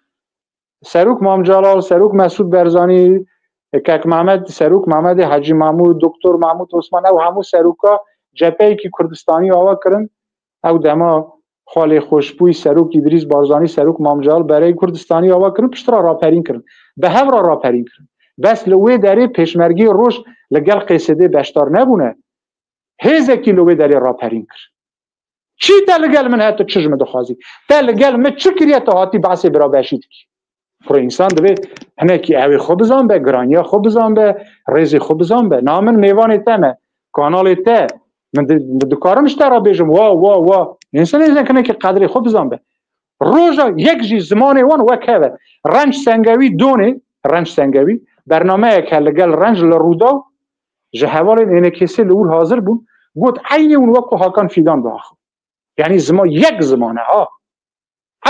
Serok Mam Celal, Serok Mesûd Berzanî, Kek Mehmed, Serok Mehmedê, Hecî Mahmûd, Doktor Mahmûd Osman, ew hemû seroka cepheyekî Kurdistanî ava kirin. Ew dema xalê xweşbûyî Serok Îdrîs Barzanî, Serok Mam Celal bereyê Kurdistanî ava kirin, piştre raperîn kirin. Bi hev re raperîn kirin. Bes li wê derê Pêşmergê Roj li gel Qêsêdê beşdar nebûne. Hêzekî li wê derê raperîn kir. Çi te li gel min heye, tu çi ji min dixwazî? Te li gel min çi kiriye, tu hatî behsê bira Beşî dikî? Xwê însan divê hinekî ew ê xwe bizan be, giraniya xwe bizan be, rêzê xwe bizan be. Na min mêvanê te me, kanalê te, min di-, min dikarim ji te re bêjim, wa, wa, wa. Însan êzek hinekî qedrê xwe bizan be. Roja yek jî zimanê wan wek hev e. Renc Sengewî Donê, Renc Sengewî, bernameyek he li gel Renc li Rûdaw, ji hevalên ênekêsê li wir hazir bûn, got eynî hûn wek ku Hakan Fîdan biaxivin. Yanî ziman, yek ziman e ha.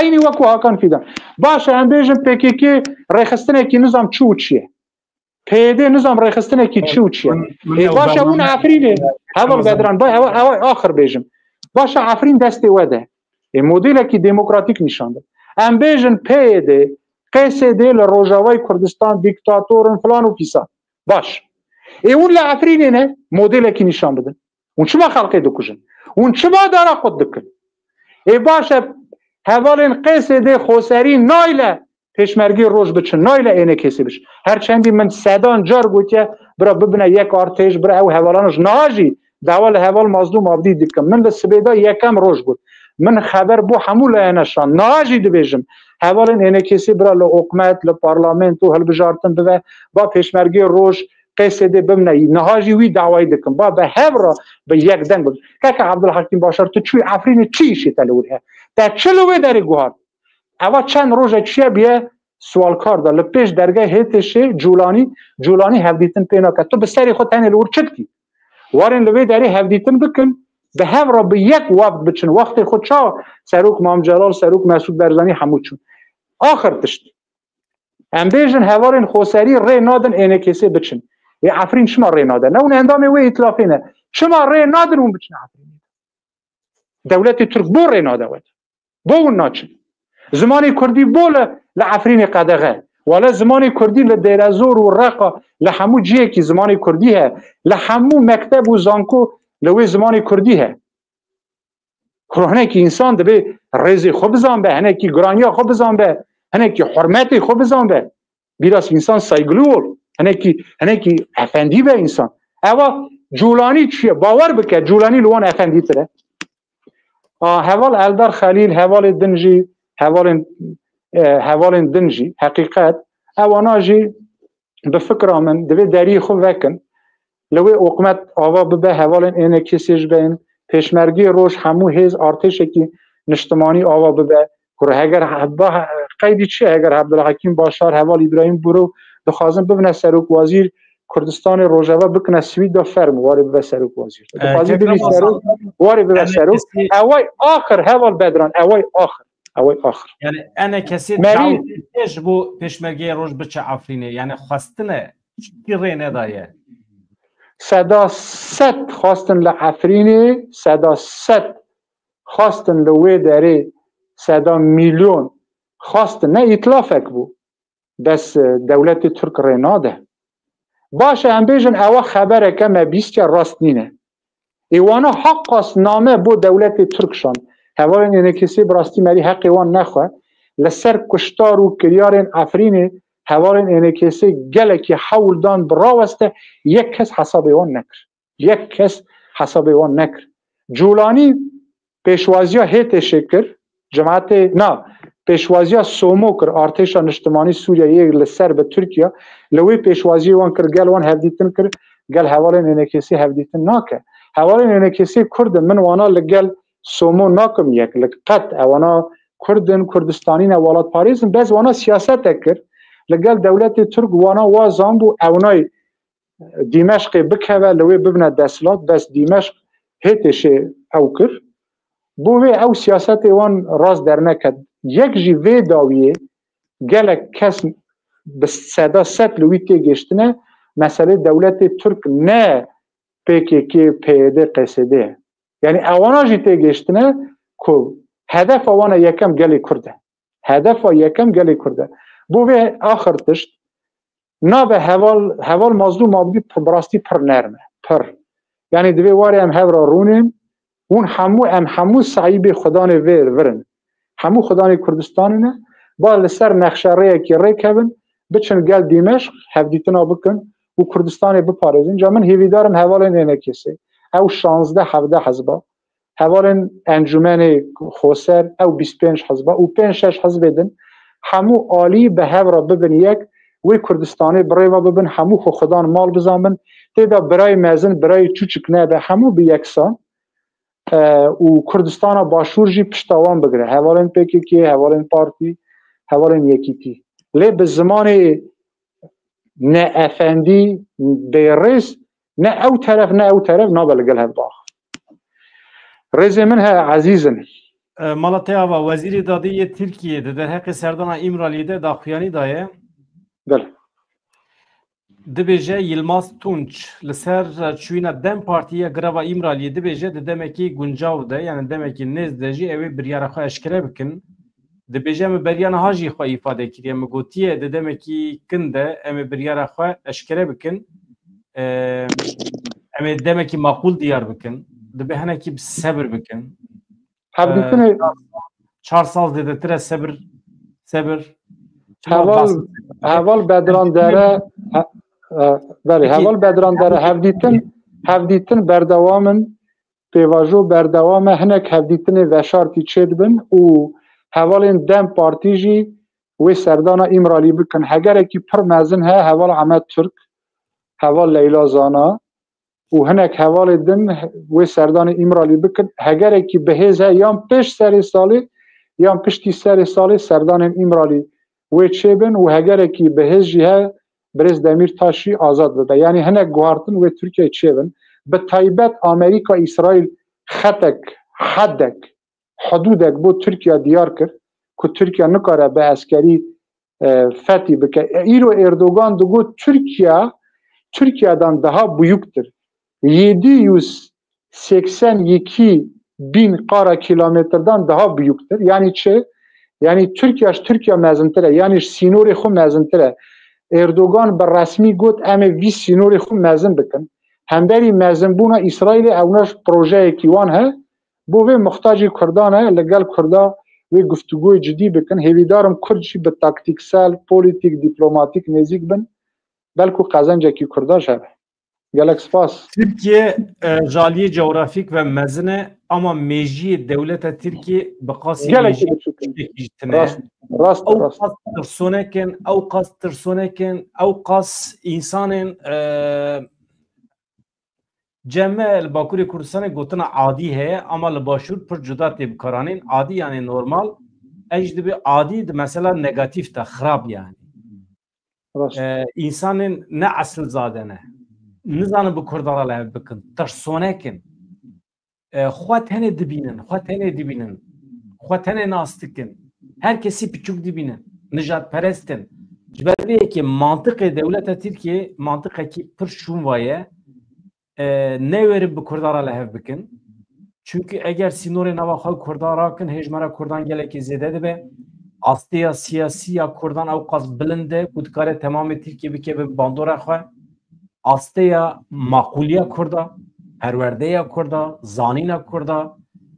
Eynî wek ku Hakan Fîdan. Baş e, em bêjin P K K rêxistinekî nizam çi û çi ye. P Y D nizam rêxistinekî çi û çi ye. Ê, baş e, hûn Efrînê, heval Bedran, ba-, ew, ew axir bêjim. Baş e, Efrîn destê we de. Ê, modelekî demokratîk nîşan de. Em bêjin P Y D, Q S D li Rojavayê Kurdistan dîktator in, filan û fîsan. Baş. Ê, hûn li Efrînê ne modelekî nîşan bidin. Hûn çima xelkê dikujin? Hûn çima dara qut dikin? Ê, baş e, hevalên Q S D xweserî nayle Pêşmergê Roj biçin, nayle ênekêsê biçin. Her çendî min sedan car gotiye, bira bibine yek artêş, bira ew hevalan ji niha jî dawa li heval Mazlûm Abdî dikim. Min li sibê de yekem roj got. Min xeber bo hemû layene şand. Niha jî dibêjim, hevalên ênekêsê bira li hikûmet, li parlamento hilbijartin bibe, ba Pêşmergê Roj, Q S D bimne. Niha jî wî dawayî dikim. Ba bi hev re bi yek deng bibin. Keke Abdulhekîm Başar, tu çûyî Efrînê, çi îşê te li wir heye? Te çi li wê derê guhart? Eva çend roje çiye bûye siwalkar de. Li pêş dergehê H T Şê Cûlanî, Cûlanî hevdîtin pê nake. Tu bi serê xwe tenê li wir çi dikî? Warên li vê derê hevdîtin bikin, bi hev re bi yek weft biçin. Wextê xwe çawa Serok Mam Celal, Serok Mesûd Barzanî hemû çûn. Axir tişt. Em bêjin hevalên xweserî rê nadin ênekêsê biçin. Ê Efrîn çima rê nade? Ne hûn endamê wê îtilafê ne. Çima rê nadin hûn biçin Efrînê? Dewletê Tirk bo rê nade we? Bo hûn naçin? Zimanê Kurdî bo li, li Efrînê qedexe? Wele zimanê Kurdî li Dêrezor û Reqa, li hemû cihekî zimanê Kurdî he. Li hemû mekteb û zanko li wê zimanê Kurdî he. Kuro hinekî însan dibê rêzê xwe bizan be, hinekî giraniya xwe bizan be, hinekî hurmetê xwe bizan be. Biraz însan saygılı ol. Hinekî, hinekî efendî be însan. Ewa Cûlanî çi ye? Bawer bike, Cûlanî li wan efendîtir e. A, heval Eldar Xelîl, hevalê din jî, hevalên, e, hevalên din jî, heqîqet, ewana jî bi fikra min, divê deriyê xwe vekin. Li wê hikûmet ava bibe, hevalên ênekêsê ji be yên, pêşmergê roj hemû hêz artêşekî niştimanî ava bibe. Kur heger he-, ba-, qeydî çi ye? Heger Abdulhekîm Başar, heval Îbrahîm Bûro dixwazin bibine serokwezîr, Kurdistanê Rojava bikine Swîda, fermo, warê bibe serokwezîr. Dixwazî bibî serok, warê bibe serok. Eway axir, heval Bedran, eway axir. Eway axir. Yani ene kesê Merî dawetê ji bo pêşmergeyê roj biçe Efrînê. Yani xwestine, çi rê nedaye? Seda sed xwestin li Efrînê, seda sed xwestin li wê derê, seda milyon xwestin. Ne îtilafek bû. Bes, e, dewletê Tirk rê nade. Baş e, em bêjin ewa xebereke me bîstiye, rast nîne. Ê wana heqas name bo dewletê Tirk şand. Hevalên ênekêsê bi rastî merî heqê wan nexwe. Li ser kuştar û kiryarên Efrînê hevalên ênekêsê gelekî hewl dan bi raweste, yek kes hesabê wan nekir. Yek kes hesabê wan nekir. Cûlanî pêşwaziya H T Şê kir, cemaetê, na, pêşwaziya SOMO kir, Artêşa Niştimanî Sûriyeyê li ser bi Tirkiye, li wê pêşwaziyê wan kir, gel wan hevdîtin kir, gel hevalên ênekêsê hevdîtin nake. Hevalên ênekêsê Kurd in, min wana li gel SOMO nakim yek, li qet, ewana Kurd in, Kurdistanî ne, welatparêz in, bes wana siyasetek kir, li gel dewletê Tirk wana wa zanbû, ewnay Dîmeşqê bikeve, li wê bibine desthilat, bes Dîmeşq H T Şê ew kir. Bo vê ew siyasetê wan rast derneket. Yek jî vê dawiyê gelek kes bi seda sed li wî têgihiştine, meselê dewletê Tirk ne P K K, P Y D, Q S D ye. Yanî ewana jî têgihiştine ku hedefa wan a yekem gelê Kurd e. Hedefa yekem gelê Kurd e. Bo vê axir tişt, Nabe heval, heval Mazlûm Abdî bi rastî pir nerm e. Pir. Yanî divê warê em hev re rûnên, hûn hemû, em hemû sahîbê Xudanê vê vir in. Hemû Xudanê Kurdistanê ne. Ba li ser nexşerêyekê rêkevin, biçin gel Dîmeşq, hevdîtina bikin û Kurdistanê biparêzin. Ca min hêvîdar im hevalên ê N K S, ew şazdeh hevdeh hizba, hevalên Encûmenê Xoser, ew bîst pênc hizba û pênc şeş hizbê din, hemû alî bi hev re bibin yek, wê Kurdistanê bi rê ve bibin, hemû xwe xudan mal bizanbin. Tê de birayê mezin, birayê çûçik nebe, hemû bi yeksan, e, û Kurdistana Başûr jî pişta wan bigire. Hevalên P K K, hevalên partî, hevalên yekîtî. Lê bi zimanê ne efendî, bêrêz, ne ew teref, ne ew teref nabe li gel hev biax. Rêzê min he, ezîzin. E, Mala te ava, Wezîrê Dadê yê Tirkiyê di derheqê serdana Îmraliyê de daxuyanî daye. Belê. Dibêje Yilmaz Tunç li ser çûyîna DEM Partî ya girava Îmraliyê dibêje di demekî guncaw de, yani demekî nêz de jî ew ê biryara xwe eşkere bikin. Dibêje, min beriya niha jî xwe îfade kiriye, min gotiye di demekî kin de em ê biryara xwe eşkere bikin. Em ê demekî maqûl diyar bikin. Dibe hinekî bi sebir bikin. Hevdîtinê Çar sal zêdetir e, sebir, sebir. Heval, heval Bedran Dere, he, e, belê, heval Bedran Dere, hevdîtin, hevdîtin berdewam in, pêvajo berdewam e, hinek hevdîtinê veşartî çêdibin û hevalên DEM Partî jî wê serdana Îmralî bikin. Hegerekî pir mezin he, heval Emed Turk, heval Leyla Zana, û hinek hevalê din wê serdanê Îmralî bikin. Hegerekî bi hêz he, yan pêş serê salê yan piştî serê salê serdanên Îmralî wê çêbin û hegerekî bi hêz jî he, Birêz Demîrtaş jî azad bibe. Yanî hinek guhartin wê Tirkiyeyê çêbin. Bi taybet Amerîka, Îsraîl xetek, hedek, hidûdek bo Tirkiya diyar kir ku Tirkiya nikare bi eskerî e, fethî bike. E, îro Erdogan digot Tirkiye, Tirkiye'den daha büyüktür. Yedi yüz seksen iki bin kara kilometreden daha büyüktür. Yani çi? Yani Tirkiye ji Tirkiye mezintir e. Yani ji sînorê xwe mezintir e. Erdogan bi resmî got, em ê vî sînorê xwe mezin bikin. Hemberî mezinbûna Îsraîlê, ewna ji projeyekî wan he. Bo vê muxtacî Kurdan e, li gel Kurda wê guftûgoyê cidî bikin. Hêvîdar im Kurd jî bi taktîksel, polîtîk, dîplomatîk nêzîk bin. Belku qezencekî Kurda ji hebe. Gelek spas. Tirkiye, e, ji aliyê cografîk ve mezin e, ama mêjiyê dewleta Tirkiye bi qasî Gelekî mêjiyê biçûk in. Tiştekî ji tine ye. Rast, rast, Ew rast. Qas tirsonek in, ew qas tirsonek in, ew qas însan in, e, Cem, me li Bakurê Kurdistanê gotina adî heye, ama li Başûr pir cuda tê bikaranîn. Adî, yani normal. Ev jî dibe adî di mesela negatîf de, xirab yani. Rast. E, însanên ne esilzade ne. Nizanin bi Kurdan re lê hev bikin. Tirsonek in. E, xwe tenê dibînin, xwe tenê dibînin. Xwe tenê nas dikin. Her kesî piçûk dibînin. Nijadperest in. Ji ber vê yekê mantiqê dewleta Tirkiyê mantiqekî pir şûn ve ye. E, newêrin bi Kurdan re lê hev bikin. Çimkî eger sînorê nava xwe û Kurdan rakin, hêj me re Kurdan gelekî zêde dibe. Asteya siyasî ya Kurdan ew qas bilind e ku dikare temamê Tirkiye bike bi bandora xwe. Asteya maqûliya Kurda, perwerdeya Kurda, zanîna Kurda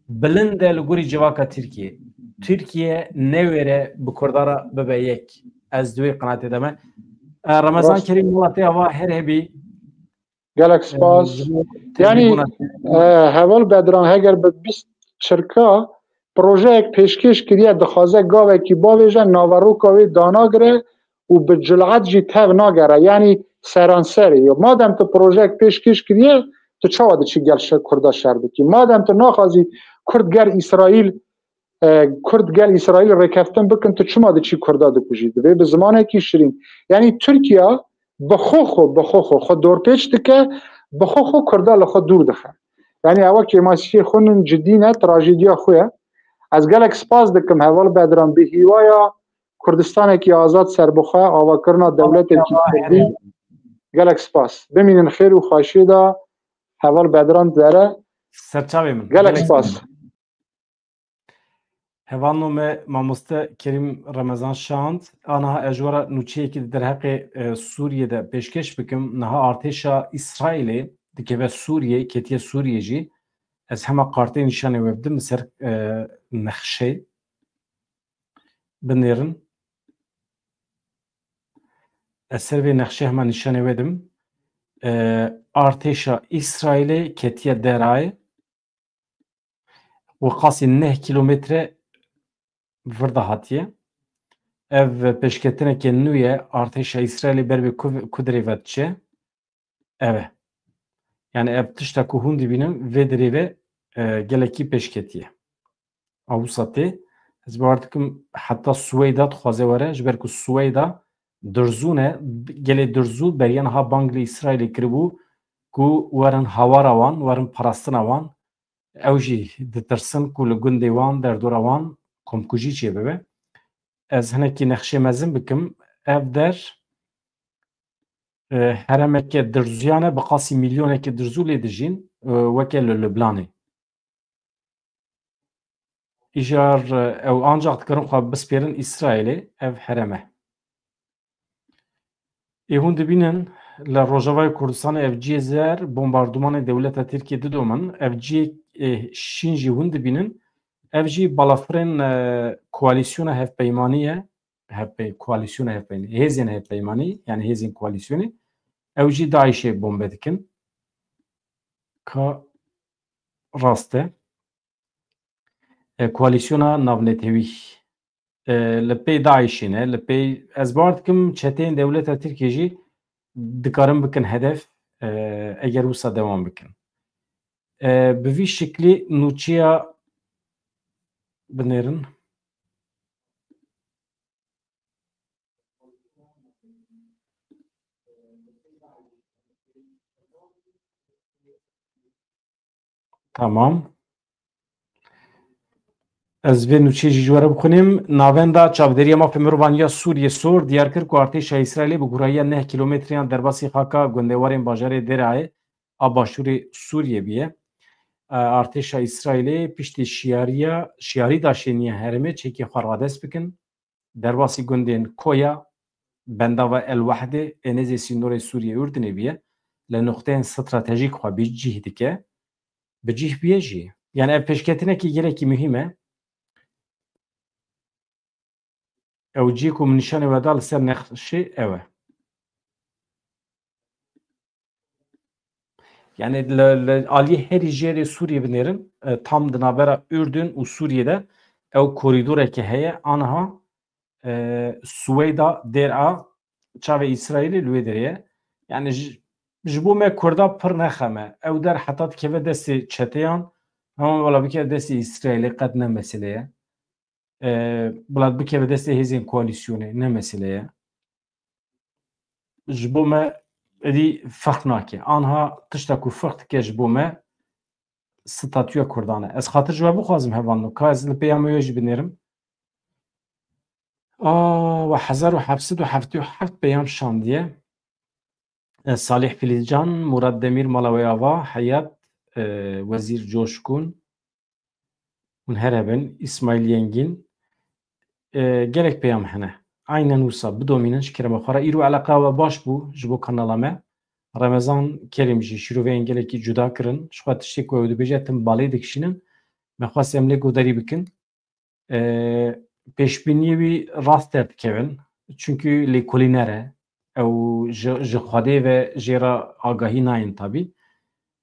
bilind e li gorî civaka Tirkiye. Tirkiye newêre bi Kurdan re bibe yek. Ez di wê qinatê de me. E, Remezan Rast. Kerîm, welatê ava her hebî. Gelek spas. Yanî, e, heval Bedran, heger bi bîst çirka projeyek pêşkêş kiriye, dixwaze gavekî bavêje, naveroka wê danagire û bi cilat jî tev nagere. Yanî seranserê. Yo, madem tu projeyek pêşkêş kiriye, tu çawa diçî gel şer Kurda şer dikî? Madem tu naxwazî Kurd ger Îsraîl e, Kurd gel Îsraîl rêkeftin bikin, tu çima diçî Kurda dikujî? Divê bi zimanekî şirîn. Yanî Tirkiye bi xwe xwe, bi xwe xwe, xwe dorpêç dike, bi xwe xwe Kurda li xwe dûr dixe. Yanî ewa kêmasiyê xwe nin cidî ne, trajediya xwe ye. Ez gelek spas dikim heval Bedran, bi hîwaya Kurdistanekî azad serbixwe, avakirina dewletekî Kurdî. Gelek spas. Bimînin xêr û xweşiyê de heval Bedran Dere. Serçavê min. Gelek spas. Hevalno me mamoste Kerîm Remezan Şand, aniha ez ji we re nûçeyekî di derheqê, e, Sûriyê de pêşkêş bikim. Niha artêşa Îsraîlê dikeve Sûriyê, ketiye Sûriyê jî. Ez hema kartê nîşanê we bidim li ser, e, nexşê. Binêrin. Ez ser vê nexşê hema nîşanê we dim. E, artêşa Îsraîlê ketiye derayê. Û qasî neh kîlometre vir de hatiye. Ev pêşketineke nû ye, artêşa Îsraîlê ber bi ku-, ku dirê ve diçe. Ev e. Yani ev tişta ku hûn dibînin vê dirê ve, e, gelekî pêşketiye. A wisa tê, ez bawer dikim heta Swêda dixwaze were, ji ber ku Swêda dirzû ne, gelê dirzû beriya niha bang li Îsraîlê kiribû ku werin hawara wan, werin parastina wan. Ew jî ditirsin ku li gundê wan, derdora wan komkujî çêbibe. Ez hinekî nexşê mezin bikim. Ev der, e, heremeke dirzûyan e, bi qasî milyoneke dirzû lê dijîn, e, weke li Lubnanê. Îcar, e, ew ancax dikarin xwe bispêrin Îsraîlê, ev herem e. Ê hûn dibînin, li Rojavayê Kurdistanê ev cihê zer bombardumanê dewleta Tirkiyê didomin. Ev cihê, ê, şîn jî hûn dibînin. Ev jî balafirên, e, koalîsyona hevpeymanî ye. Hevpey-, koalîsyona hevpeymanî. Hêzên hevpeymanî, yani hêzên koalîsyonê. Ew jî DAIŞê bombe dikin. Ka rast e. E, koalîsyona navnetewî, e, li pey DAIŞê ne, li pey, ez bawer dikim çeteyên dewleta Tirkiyê jî dikarin bikin hedef, e, eger wisa dewam bikin. E, bi vî şiklî nûçeya binêrin. Tamam. Ez vê nûçeyê jî ji we re bixwînim. Navenda Çavdêriya Mafê Mirovan ya Sûriyê, SOHR, diyar kir ku artêşa Îsraîlê bi gurahiya neh kîlometreyan derbasî xaka gundewarên bajarê Derayê a başûrê Sûriyê bûye. E, artêşa Îsraîlê piştî şiyariya, şiyarî daşêniya herêmê çekê xwe radest bikin. Derbasî gundên Koya, bendava El Wehdê ê nêzê sînorê Sûriyê Urdinê bûye, li nuqteyên stratejîk xwe bi cih dike. Bi cih bûye jî. Yani ev pêşketinekî gelekî muhîm e. Ew cihê ku min nîşanê we da li ser nexşê ew e. Yani li, li aliyê herî jêrê Sûriyê binêrin, e, tam di navbera Urdun û Sûriyê de ew korîdoreke heye, aniha, e, Swêda, Dêra, çavê Îsraîlê li wê derê ye. Yani ji, ji bo me Kurda pir ne xem e. Ew der heta dikeve destê çeteyan, hema wela bikeve destê Îsraîlê qet ne mesele ye. E, bila bikeve destê hêzên koalîsyonê, ne mesele ye. Ji bo me êdî ferq nake. Anha tişta ku ferq dike ji bo me statûya Kurdan e. Ez xatir ji we bixwazim hevalno, ka ez li pêya me wê jî binêrim. A, we hezar û heft sed û heftê û heft peyam şandiye. E, Salih Filizcan, Murat Demir, mala wê ava, Heyat, e, Wezîr Coşkun, hûn her hebin, Îsmaîl Yengîn, e, gelek peyam hene. Aynen wisa, bidomînin ji kerema xwe re. Îro eleqa we baş bû ji bo kanala me. Remezan Kerîm jî şîroveyên gelekî cuda kirin. Ji xwe tiştê ku ew dibêje tim balê dikişînin. Me xwest em lê guhdarî bikin. E, pêşbîniyê wî rast derdikevin. Çunkî lêkolîner e. Ew ji, ji Xwedê ve jê re agahî nayên tabî.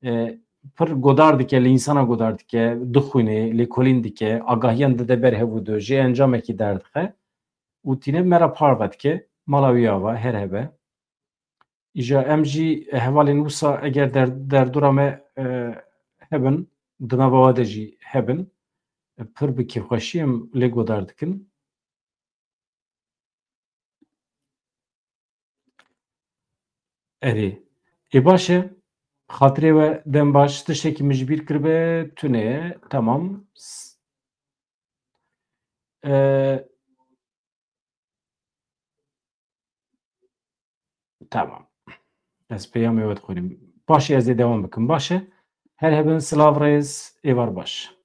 E, pir godar dike, li însana godar dike, dixwîne, lêkolîn dike, agahiyan dide ber hev û du, jê encamekî derdixe û tîne me re parve dike, mala wî ava, her hebe. Îja em jî hevalên wisa eger der-, derdora me, e, hebin, di nava we de jî hebin, e, pir bi kêfxweşî em lê godar dikin. Erê. Ê baş e. Xatirê we dem baş. Tiştekî min ji bîr kiribe, tune ye. Tamam. S-, e, Tamam. Ez peyamê we dixwînim. Baş e, ez ê dewam bikim. Baş e. Her hebin, silav, rêz, êvar baş.